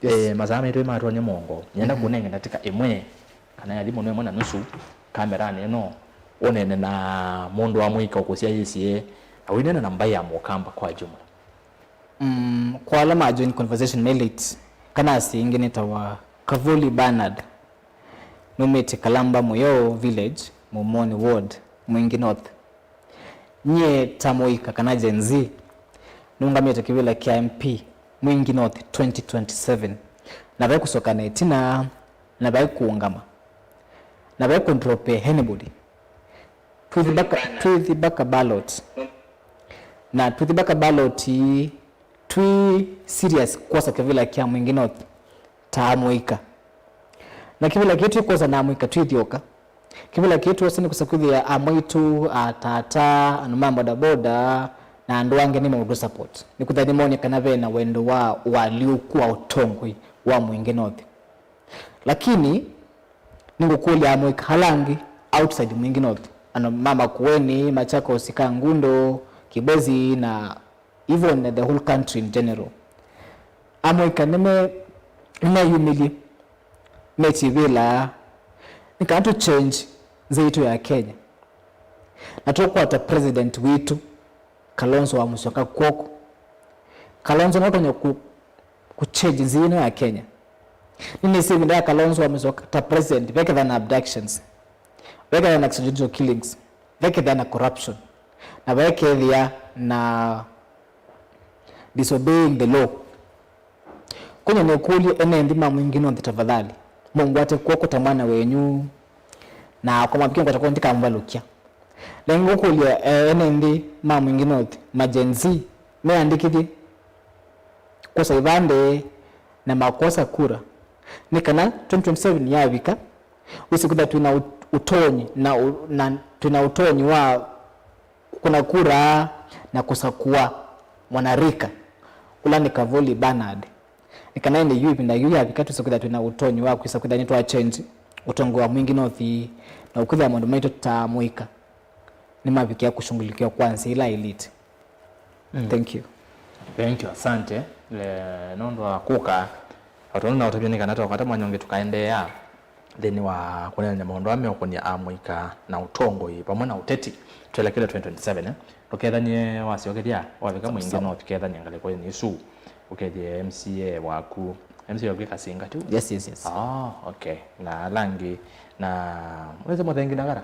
Yes. Eh, masaa maitũ matwonye mũongo. Nyenda kũnenge ndatĩka ĩmwe kana yathi mũno ĩmwe na nusu kameranĩ ĩno, ũnene na mũndũ wa mũika ũkũsyaĩĩsye, na ũinena na mbaĩ ya Mũkamba kwa jumla. Mm, kwa ala ma join conversation me late, kana asi ingĩ nĩtawa Kavuli Bernard. Numĩte Kalamba Mũyoo Village, Mumoni Ward, Mwingi North. Nyie ta mũika kana Gen Z, nũngamĩte kĩvĩla kya M P Mwingi North twenty twenty-seven. Na vai kũsoka na ĩtina, na vai kũũngama, na vai kũndropea anybody. Twithi baka, twithi baka ballot. Na twithi baka ballot, twĩ serious kwosa kĩvĩla kya Mwingi North ta amũika. Na kĩvĩla kĩĩ twĩkwosa na amũika twĩthyoka. Kĩvĩla kĩĩ twose nĩ kũsa kwĩthĩa amwaitũ, atata, andũ ma bodaboda, na andũ angĩ nĩ maũtũ support. Nĩkwĩthĩa nĩmonie kana ve na wendo wa ũalyũku wa ũtongoi wa Mwingi North. Lakini nĩngũkũlya amũika ala angĩ outside Mwingi North, andũ ma Makueni, Machakos, Kangundo, Kibwezi, na even the whole country in general. Amũika nĩme-, nĩmeyumĩlye, mekyĩvĩla nĩ kana tũ change nzĩ itũ ya Kenya, na tũkwata president witũ Kalonzo wa Musyoka kw'oko. Kalonzo nũtonya kũ-, kũ change nzĩ ĩno ya Kenya. Nĩnĩsĩ ĩvinda ya Kalonzo wa Musyoka ta president, veketha na abductions, veketha na extrajudicial killings, veketha na corruption, na vekethĩa na disobeying the law. Kũnya nĩkũlye ene nthĩ ma Mwingi North, tafadhali mũngwate kw'oko ta mwana wenyu, na kwa mavikio ngwata kw'oko ndikamũvalũkya. Na nĩngũkũlya, eh, ene nthĩ ma Mwingi North, ma Gen Z, meandĩkĩthye kwosa ivandĩ na makwosa kura, nĩ kana twenty twenty-seven yavika, wĩsĩ kwĩthwa twĩna ũ-, ũtonyi na ũ-, na twĩna ũtonyi wa kũkũna kura na kũsakũa mwanarika ũla nĩ Kavuli Bernard. Nĩ kana ĩndĩ yu ĩvinda yu yavika twĩsa kwĩthwa twĩna ũtonyi wa kwĩsa kwĩthwa nĩtwa change ũtongoi wa Mwingi North na ũkwĩthĩa maũndũ maitũ ta mũika nĩmavikĩa kũshughulikiwa kwa nzĩa ĩla ĩlĩte. Mm. Thank you. Thank you, asante. Eh, nũndũ wa kũka, o tondũ naũtavya nĩ kana twakwata mwanya ũngĩ tũkaendeea nthĩnĩ wa kũneenany'a maũndũ aa meũkũny'a amũika na ũtongoi vamwe na ũteti twelekele twenty twenty-seven, eh. Ndũkethany'e wasyokethya wavika Mwingi North, kethany'a ngalĩko yĩsu, ũkethye M C A waku. M C A waku ĩ Kasinga tu? Yes, yes, yes. Ah, okay. Na ala angĩ, na wĩsĩ Mũthengi Ndagara?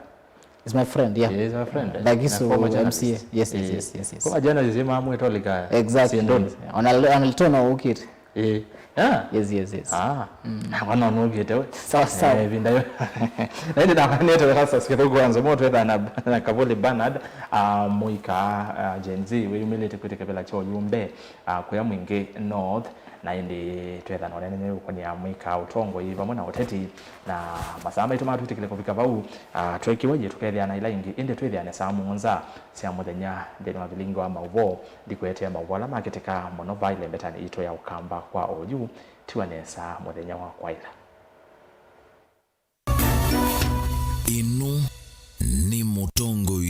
He's my friend, yeah. He is my friend. Like, he's a former journalist. M C A. Yes, yes, yes, yes, yes. Former journalist, ĩma amwĩtolika. Exactly. Syĩndũnĩ. Ona, ona litona ukite. Eh. Yeah. Yes, yes, yes. Ah. Mm. Na wana nũkite we. Sawa, sawa. Eh, vinda yo. Na ĩndĩ na nete sasa sikithuku anzo mo twetha na, na Kavuli Bernard, ah, mũika, ah, Gen Z, wĩyumĩlĩte kwĩtĩkĩvĩla kya ũyumbe, ah, kũya Mwingi North. Na ĩndĩ twethana ũneenany'a ũkũnĩa mũika, ũtongoi vamwe na ũteti, na masaa maitũ matwĩtĩkĩle kũvika vau, ah, twekiwa yĩ tũkethĩana ila ingĩ, ĩndĩ twĩthĩane saa mũonza sya mũthenya nthĩnĩ wa vilingi wa maũvoo. Ndikũetee maũvoo ala makĩtĩka mũno vaa ĩlembetanĩ yitũ ya Ũkamba kwa oyu. Tiwa nesa mũthenya wa kwaĩla. Ĩno nĩ Mũtongoi